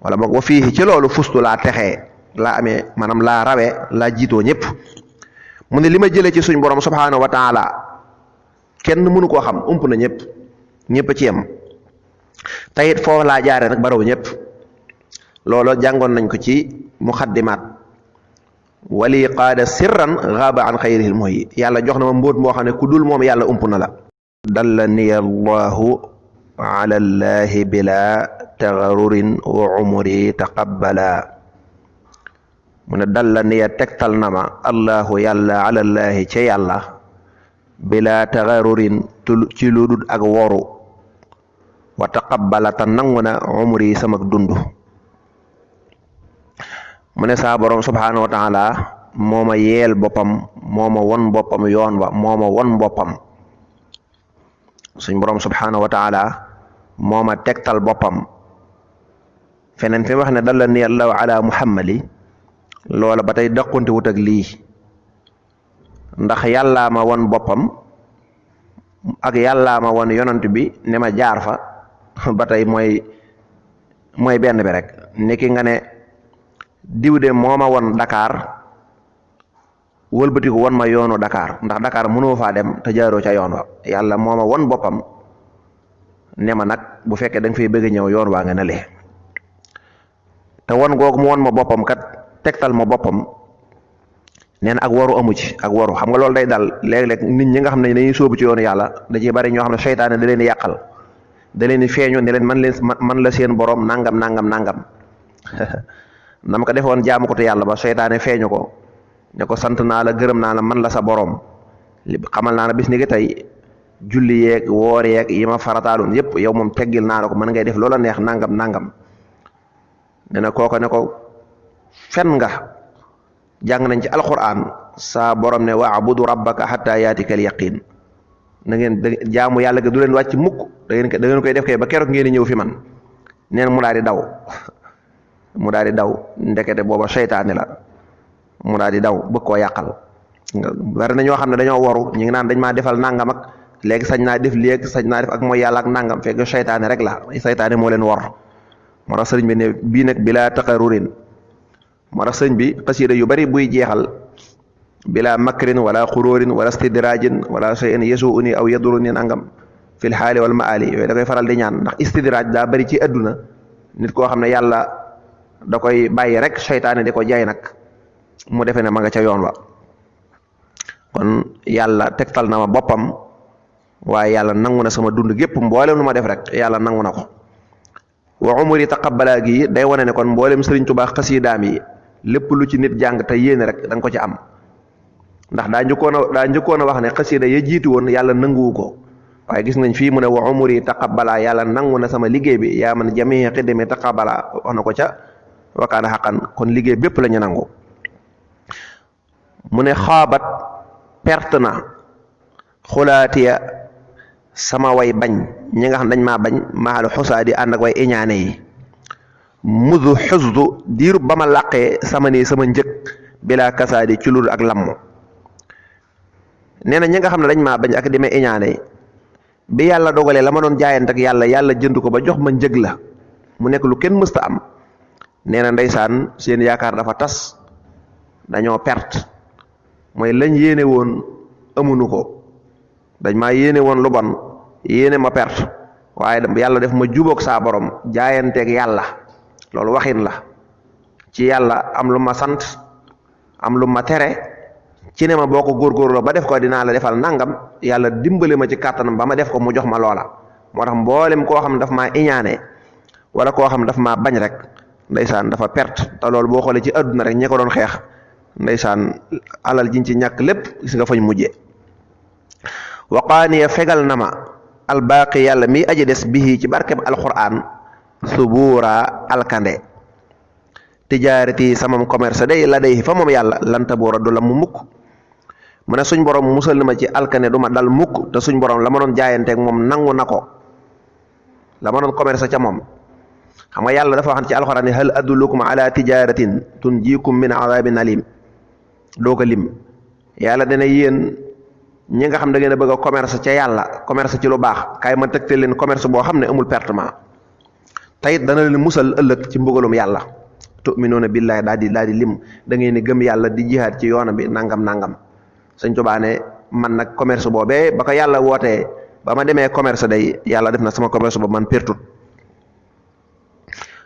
wala boog wa fiihi ci loolu fustu laa texee laa amee maanaam laa rawee laa jiitoo ñëpp mu ne li ma jëlee ci suñ borom subhaanahu wa taala kenn mënu koo xam ump na ñëpp ci yem tayit foofu laa jaare nag baraw ñëpp loolu jàngoon nañ ko ci muxaddimaat wali qaada sirran xaaba an xayrihil muhyi yàlla jox na ma mbóot moo xam ne ku dul moom yàlla ump na la dalla niya allahu ala llahi bila taxarurin wa umuri taqabbala mu ne dalla niya tegtal na ma allahu yàlla ala llahi ca yàlla bila taxarurin ci lu dul ak woru wa taqabbala ta nangu na umri sama dund mu ne saa borom subhaanahu wa taala moo ma yeel boppam moo ma won boppam yoon wa moo ma won boppam suñ borom subhaanahu wa taala moo ma tegtal boppam feneen fi wax ne dalla ni allahu ala muhammadi loola ba tey daqunte wut ak lii ndax yàllaa ma won boppam ak yàllaa ma won yonant bi ne ma jaar fa ba tey mooy benn bi rek niki nga ne diw de moo ma won Dakar wëlbatiku won ma yoonu Dakar ndax Dakar mënoo faa dem te jaaroo ca yoon wa yàlla moo ma won boppam ne ma nag bu fekkee da nga fay bëgg ñëw yoon waa nga ne lee te won googu mu won ma boppam kat tegtal ma boppam nee na ak waru amu ci ak waru xam nga loolu day dal léeg-léeg nit ñi nga xam ne dañuy sóobu ci yoonu yàlla da ciy bari ñoo xam ne seytaane da leen di yàqal da leen di feeñu ne leen man la seen borom nangam nam ko defoon jaamu ko te yàlla ba seytaane feeñu ko ne ko sant naa la gërëm naa la man la sa borom xamal naa la bis ni ki tey julli yeeg woor yeeg yi ma farataaloon yépp yow moom teggil naa la ko mën ngay def loola neex nangam ne na kooko ne ko fen nga jàng nañ ci alquran saa borom ne wa'budu rabbaka hatta yaatikal yaqin na ngeen jaamu yàlla ga du leen wàcc mukk da ngeen koy def kay ba keroog ngeen ñëw fi man neen mu daal di daw ndekete booba seytaane la mu daal di daw bëgg koo yàqal bari na ñoo xam ne dañoo waru ñu ngi naan dañ maa defal nangam ak léegi sañ naa def léegi sañ naa def ak mooy yàlla ak nangam fekk seytaane rek la seytaane moo leen war moo tax sëriñ bi ne bii nag bilaa taqarurin moo tax sëriñ bi xasida yu bari buy jeexal bilaa makrin wala xuróorin wala stidraajin wala shay'in yasuuni aw yaduruni nangam fil xaali wal maali yooyu da koy faral di ñaan ndax istidraaj daa bari ci àdduna nit koo xam ne yàlla da koy bàyyi rek seytaane di ko jaay nag mu defee ne ma nga ca yoon wa kon yàlla tegtal na ma boppam waaye yàlla nangu na sama dund gépp mboolem lu ma def rek yàlla nangu na ko wa umri taqabbala gi day wane ne kon mboolem Sëriñ Tuubaa xasiidaam yi lépp lu ci nit jàng te yéene rek da nga ko ci am ndax daa njëkkoon a wax ne xasiida ya jiitu woon yàlla nanguwu ko waaye gis nañ fii mu ne wa umri taqabbala yàlla nangu na sama liggéey bi yaa man jamii xidmi taqabbala wax na ko ca wakaana xaqan kon liggéey bépp la ñu nangu mu ne xaabat perte na xulaatiya sama way bañ ñi nga xam dañ maa bañ maalu xusaa di ànd ak way iñaane yi mudu xusdu diiru ba ma làqee sama nii sama njëg bilaa kasaadi ci lul ak lammu nee na ñi nga xam ne dañ maa bañ ak di ma iñaane bi yàlla dogalee la ma doon jaayante ak yàlla jënd ko ba jox ma njëg la mu nekk lu kenn mësta am nee na ndeysaan seen yaakaar dafa tas dañoo perte mooy lañ yéene woon amuñu ko dañ maa yéene woon lu bon yéene ma perte waaye yàlla def ma jubóog saa borom jaayanteeg yàlla loolu waxin la ci yàlla am lu ma sant am lu ma tere ci ne ma boo ko góorgóorloo ba def ko dinaa la defal nangam yàlla dimbali ma ci kàttanam ba ma def ko mu jox ma loola moo tax mboolem koo xam daf maa iñaane wala koo xam daf maa bañ rek ndeysaan dafa perte te loolu boo xoolee ci àdduna rek ñi ko doon xeex ndeysaan alal jiñ ci ñàkk lépp gis nga fañ mujje waqaaniya fegal na ma albaaqi yàlla mi aji des bihi ci barkeb alquran subuura alkande tijaarati samam commerce day la day fa moom yàlla lanta boora du la mu mukk mu ne suñ borom musal na ma ci alkande du ma dal mukk te suñ borom la ma doon jaayanteeg moom nangu na ko la ma doon commerce ca moom xam nga yàlla dafa wax ci alxuraan ne hal adullukum ala tijaratin tunjikum min adabin alim doo ko lim yàlla dana yéen ñi nga xam da ngeen a bëgg a commerce ca yàlla commerce ci lu baax kaay ma tegtal leen commerce boo xam ne amul pertement tayit dana leen musal ëllëg ci mbugalum yàlla tu'minuuna billaahi daal di lim da ngeen ni gëm yàlla di jihaad ci yoona bi nangam Sëñ Tuubaa ne man nag commerce boobee ba ko yàlla wootee ba ma demee commerce day yàlla def na sama commerce boobu man pertut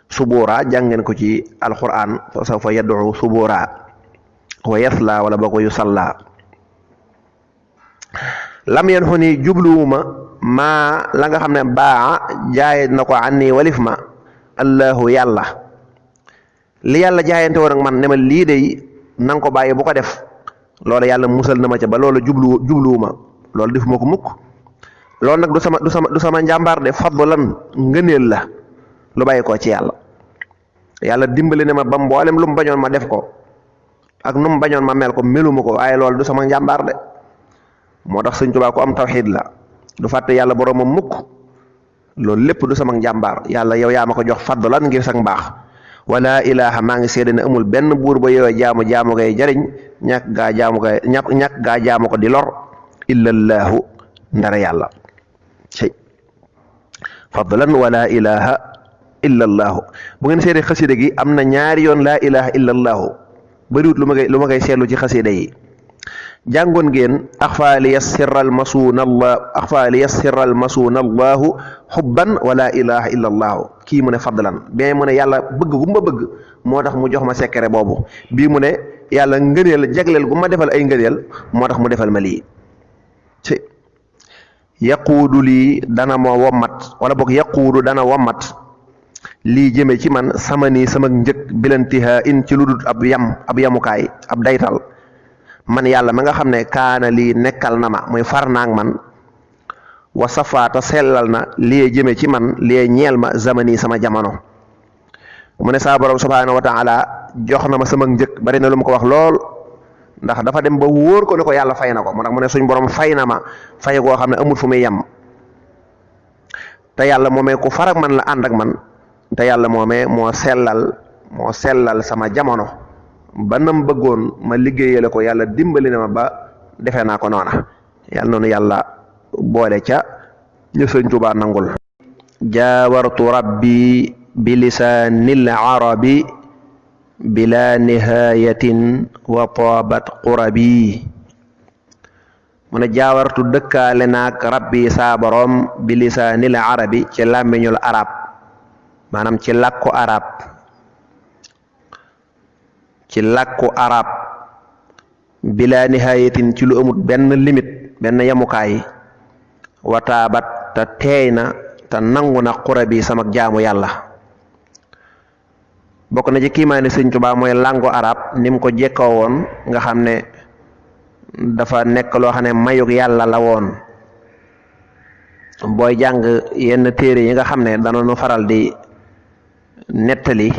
subuura jàngeen ko ci alquran fa sawfa yad'u subuura wa yasla wala boo ko yu salla lam yen xu ni jubluwuma maa la nga xam ne baa jaay na ko anni walif ma allahu yàlla li yàlla jaayante woon ak man ne ma lii de nanga ko bàyyi bu ko def loolu yàlla musal na ma ca ba loolu jubluwuma loolu def ma ko mukk loolu nag du sama njàmbaar de fadlan ngëneel la lu bàyyi ko ci yàlla dimbali ne ma ba mboolem lu mu bañoon ma def ko ak nu mu bañoon ma mel ko meluma ko waaye loolu du sama njàmbaar de moo tax Sëñ Tuubaa ko am tawxiid la du fàtte yàlla boroomam mukk loolu lépp du sama njàmbaar yàlla yow yaa ma ko jox fadlan ngir sax mbaax wala ilaha maa ngi seede ne amul benn buur ba yow jaamu koy jariñ ñàkk gaa jaamu ko di lor illallaahu ndara yàlla cey fadlan wala ilaha illallaahu bu ngeen seede xasida gi am na ñaari yoon laa ilaha illallaahu bariwut lu ma koy seetlu ci xasida yi jàngoon ngeen axfa li yassira almasuuna allahu xubban wala ilaha illa allahu kii mu ne fadlan bien mu ne yàlla bëgg gu ma bëgg moo tax mu jox ma secret boobu bii mu ne yàlla ngëneel jagleel gu ma defal ay ngëneel moo tax mu defal ma lii ci yaquudu lii dana ma wommat wala boog yaquudu dana wommat lii jëme ci man sama nii sama njëg bilantiha in ci lu dul ab yamukaay ab daytal man yàlla ma nga xam ne kaana lii nekkal na ma muy far naag man wa safaata sellal na lii jëme ci man lii ñeel ma zamani sama jamono mu ne saa borom subhaanahu wa taala jox na ma sama njëg bari na lu mu ko wax lool ndax dafa dem ba wóor ko ne ko yàlla fay na ko moo tax mu ne suñ borom fay na ma fay koo xam ne amul fu muy yem te yàlla moomee ku far ak man la ànd ak man te yàlla moomee moo sellal sama jamono ba nam bëggoon ma liggéeyale ko yàlla dimbali na ma ba defee naa ko noona yàlla noonu yàlla boole ca ñu Sëñ Tuubaa nangul jaawartu rabbi bilisaanil arabi bila nihayatin wa taabat qurabi mu ne jaawartu dëkkaale naag rabbi saa borom bilisaanil arabi ci làmmiñul arab maanaam ci làkku arab bila nihayatin ci lu amut benn limite benn yamukaay wa taabat te teey na te nangu na qurabi sama jaamu yàlla bokk na ci kiimaani Sëriñ Tuubaa mooy lango arab ni mu ko jekkoo woon nga xam ne dafa nekk loo xam ne mayug yàlla la woon booy jàng yenn téere yi nga xam ne danoonu faral di nettali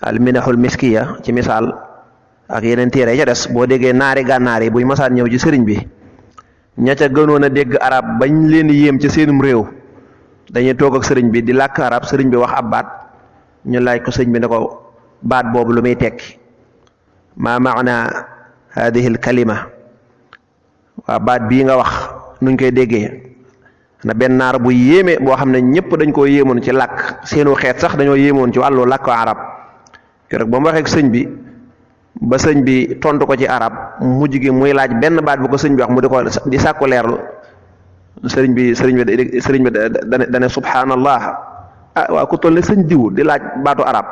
al minahul miskiya ci misaal ak yeneen téere yi ca des boo déggee naari gànnaar yi buñ masaan ñëw ci sëriñ bi ña ca gënoon a dégg arab bañ leen yéem ci seenum réew dañuy toog ak sëriñ bi di làkk arab sëriñ bi wax ab baat ñu laaj ko sëriñ bi ne ko baat boobu lu muy tekki ma maana hadihi al kalima waa baat bii nga wax nuñ koy déggee na benn naar bu yéeme boo xam ne ñëpp dañ koo yéemoon ci làkk seenu xeet sax dañoo yéemoon ci wàllu làkk arab keroog ba mu waxee ak sëñ bi ba sëñ bi tontu ko ci arab mujj gi muy laaj benn baat bu ko sëñ bi wax mu di ko di sàkku leerlu sëriñ bi dane subhanallah ah waa ku toll ne sëñ diw di laaj baatu arab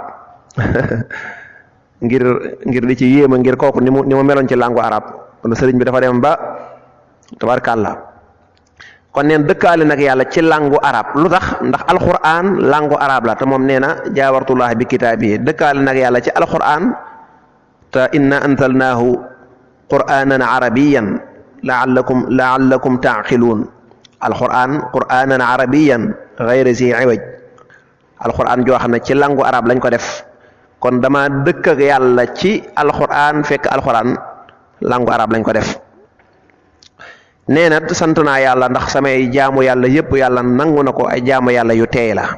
ngir di ci yéema ngir kooku ni mu meloon ci langue arab kon sëriñ bi dafa dem ba tabarkàlla kon neen dëkkaale nag yàlla ci langue arab lu tax ndax alquran langue arab la te moom nee na jaawartullah bi kitaabi dëkkaale nag yàlla ci alquran te inna anzalnaahu qur'anan arabiyan la'allakum ta'qiluun alquran qur'anan arabiyan ghayra zi iwaj alquran joo xam ne ci langue arab lañ ko def kon dama dëkk ak yàlla ci alquran fekk alquran langue arab lañ ko def nee na sant naa yàlla ndax samay jaamu yàlla yépp yàlla nangu na ko ay jaamu yàlla yu teey la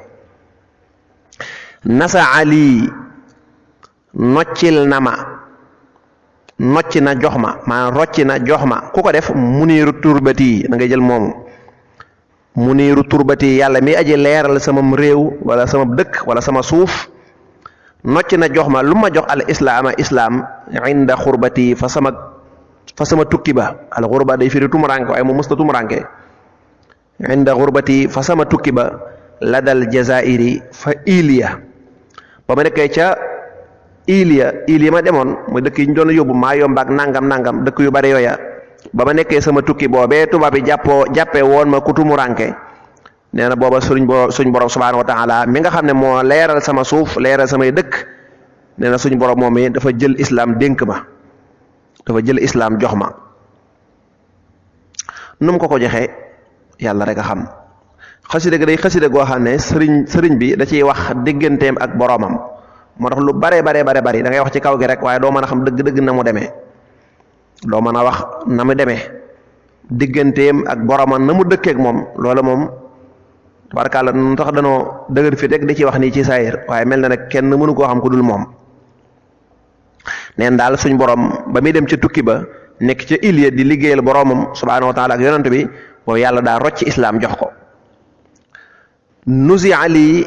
nasa ali noccil na ma nocci na jox ma maanaam rocci na jox ma ku ko def muniiru turbati da ngay jël moomu muniiru turbati yàlla mi aji leeral sama réew wala sama dëkk wala sama suuf nocci na jox ma lu ma jox al islaama islaam inda xurbati fa sama tukki ba al xurba day firi tumuranke waaye mu musta tumuranke inda xurbati fa sama tukki ba la dal jazairi fa iliya ba ma nekkee ca iliya ma demoon mooy dëkk yi ñu doon yóbbu maa yombaak nangam dëkk yu bari yooya ba ma nekkee sama tukki boobee tubaab yi jàppee woon ma ku tumuranke nee na booba suñ borom subhanahu wa taala mi nga xam ne moo leeral sama suuf leeral samay dëkk nee na suñ borom moom mi dafa jël islam dénk ma dafa jël islam jox ma nu mu ko joxee yàlla rek a xam xasida gi day xasida goo xam ne sëriñ bi da ciy wax digganteem ak boromam moo tax lu bare bari da ngay wax ci kaw gi rek waaye doo mën a xam dëgg-dëgg na mu demee doo mën a wax na mu demee digganteem ak boromam na mu dëkkeek moom loola moom tabarkàlla nu tax danoo dëgër fi rek di ci wax nii ci saayir waaye mel na nag kenn mënu koo xam ku dul moom neen daal suñ borom ba muy dem ca tukki ba nekk ca iliya di liggéeyal boromam subhanahu wa taala ak yonent bi boobu yàlla daa rocc islaam jox ko nusi ali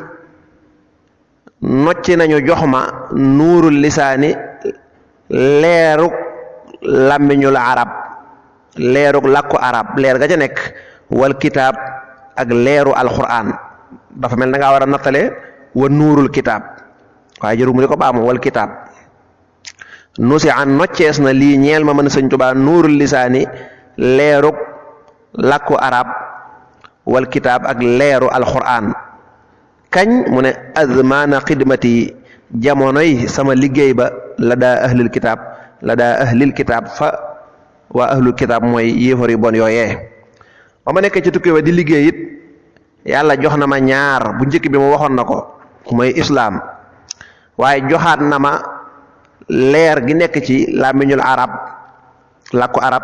nocci nañu jox ma nuurul lisaani leeruk làmmiñul arab leeruk làkku arab leer ga ca nekk wal kitaab ak leeru alquran dafa mel na ngaa war a nattale wa nuurul kitaab waaye jëru mu di ko baamu wal kitaab nusi an noccees na lii ñeel ma mën a sëñ Tuubaa nuurul lisaani leeruk làkku arab wal kitaab ak leeru alquran kañ mu ne azmaana xidmati jamonoy sama liggéey ba la daa ahlil kitaab fa waa ahlul kitaab mooy yéefar yu bon yooyee ba ma nekkee ci tukki ba di liggéey it yàlla jox na ma ñaar bu njëkk bi mu waxoon na ko mooy islaam waaye joxaat na ma leer gi nekk ci làmmiñul arab làkku arab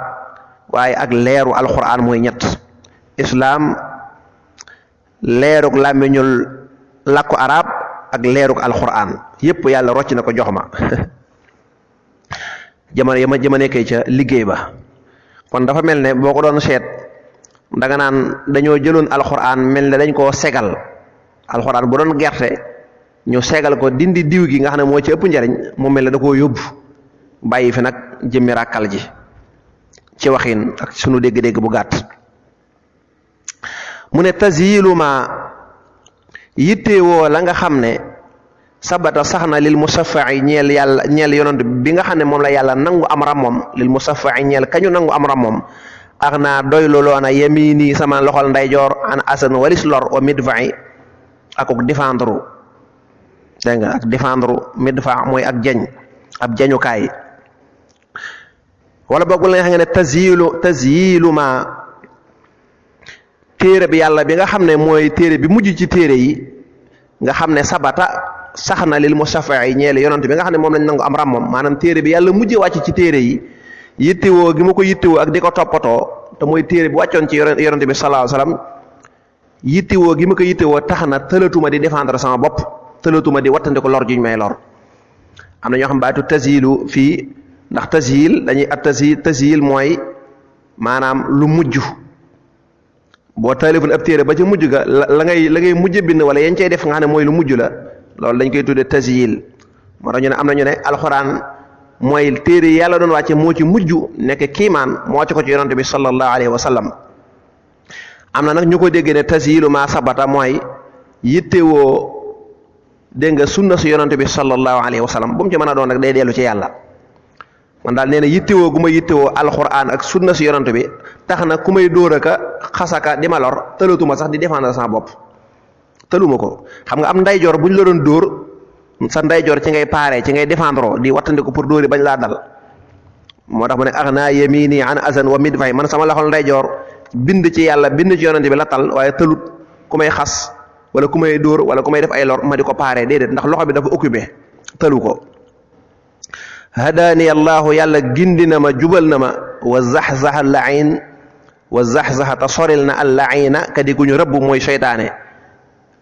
waaye ak leeru alquran mooy ñett islaam leeruk làmmiñul làkku arab ak leeruk alquran yépp yàlla rocc na ko jox ma jamono nekkee ca liggéey ba kon dafa mel ne boo ko doon seet danga naan dañoo jëloon alquran mel ne dañ koo segal alxuraan bu doon gerte ñu seegal ko dindi diw gi nga xam ne moo ci ëpp njariñ mu mel ne da koo yóbbu bàyyi fi nag jëmmi ràkkal ji ci waxin ak sunu dégg-dégg bu gàtt. mu ne tasyilu ma yittewoo la nga xam ne sabata sax na lil musaffa'i ñeel yàlla ñeel yonent bi nga xam ne moom la yàlla nangu am rammoom lil musaffa'i ñeel kañu nangu am rammoom ak naa doylu loona yamini sama loxol ndeyjoor an asan walis lor wa midfa'i akuk défendre dégg nga ak défendre midfa mooy ak jañ ab jañukaay wala boog la nga xam ne tasyilu ma téere bi yàlla bi nga xam ne mooy téere bi mujj ci téere yi nga xam ne sabata sax na lil musaffa'i ñeel yonent bi nga xam ne moom lañ nangu am rammoom maanaam téere bi yàlla mujj wàcc ci téere yi yittewoo gi ma ko yittewoo ak di ko toppatoo te mooy téere bi wàccoon ci yonent bi sallallahu alayhi wasallam yittewoo gi ma ko yittewoo tax na tëlatuma di défendre sama bopp tëlatuma di wattandi ko lor juñ may lor. am na ñoo xam baatu tasyilu fii ndax tasyil dañuy at tasyil mooy maanaam lu mujj boo taalifun ab téere ba ca mujj ga la ngay mujj bind wala yañ cay def nga xam ne mooy lu mujj la loolu dañ koy tuddee tasyil moo tax ñu ne am na ñu ne alxuraan mooy téere yàlla doon wàcce moo ci mujj nekk kiimaan moo wàcce ko ci yonante bi sallallahu alayhi wa sallam. am na nag ñu ko déggee ne tasyilu ma sabata mooy yittewoo dégg nga sunna su yonante bi sallallahu alayhi wa sallam bu mu ci mën a doon rek day dellu ci yàlla. man daal nee na yittewoo gu ma yittewoo alxuraan ak sunna si yonent bi tax na ku may dóor aka xasaka di ma lor tëlatuma sax di défendre sama bopp tëluma ko xam nga am ndeyjoor bu ñu la doon dóor sa ndeyjoor ci ngay paaree ci ngay défendre di wattandiku pour dóori bañ laa dal moo tax mu ne aghna yamini an azan wa midfay man sama loxol ndeyjoor bind ci yàlla bind ci yonent bi la tal waaye tëlut ku may xas wala ku may dóor wala ku may def ay lor ma di ko paaree déedéet ndax loxo bi dafa occupé tëlu ko. hadaani allahu yàlla gindi na ma jubal na ma wa zaxzaxa lain wa zaxzaxa te soril na al laina ka di ku ñu rëbb mooy seytaane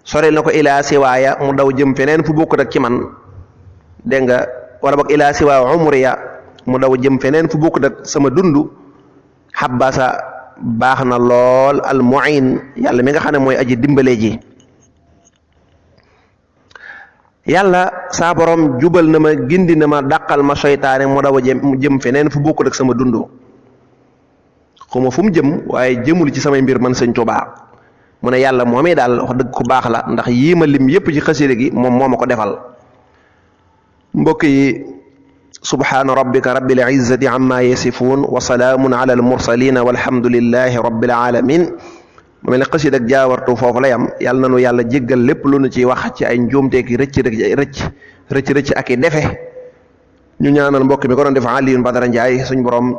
soril na ko ilaa siwaaya mu daw jëm feneen fu bokkut ak ci man dégg nga wala boog ilaa siwaaya umriya mu daw jëm feneen fu bokkut ak sama dund xabbasa baax na lool al muin yàlla mi nga xam ne mooy aji dimbale ji yàlla saa borom jubal na ma gindi na ma dàqal ma seytaane mu daw a jëm feneen fu bokkut ak sama dund xuma fu mu jëm waaye jëmul ci samay mbir man sëñ Tuubaa mu ne yàlla moomee daal wax dëgg ku baax la ndax yii ma lim yépp ci xasida gi moom moo ma ko defal. mbokk yi subhaana rabbika rabbil izzati amma yasifuun wa salaamun ala al mursalin walhamdulillahi rabbil alamin mu mel ne xasida ak jaawartu foofu la yam yàlla nanu yàlla jéggal lépp lu nu ci wax ci ay njuumteeki rëcc ak i defe ñu ñaanal mbokk mi ko doon def Alioune Badara Ndiaye suñ borom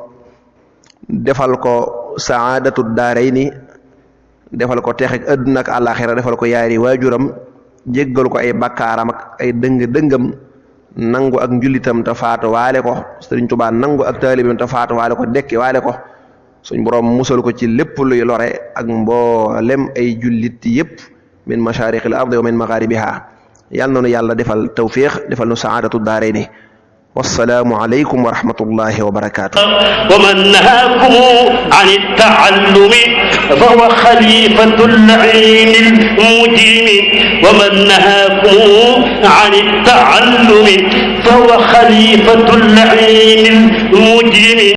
defal ko saadatu daarayni defal ko teex ak àdduna ak àllaaxira defal ko yaari waajuram jéggal ko ay bakkaaram ak ay dëngam nangu ak njullitam te faatu waale ko Sëriñ Tuubaa nangu ak taalibam te faatu waale ko dekki waale ko suñ borom musal ko ci lépp luy lore ak mboolem ay jullit yépp min mashaariqil ardi wa min magharibiha yàlla noonu yàlla defal tawfiq defal nu saadatu daarayni wassalaamu aleykum wa rahmatullahi wa barakaatu. wa man nahaakum an at-ta'allumi fa huwa xalifatu al-la'iin al-mujiim wa man nahaakum an at-ta'allumi fa huwa xalifatu al-la'iin al-mujiim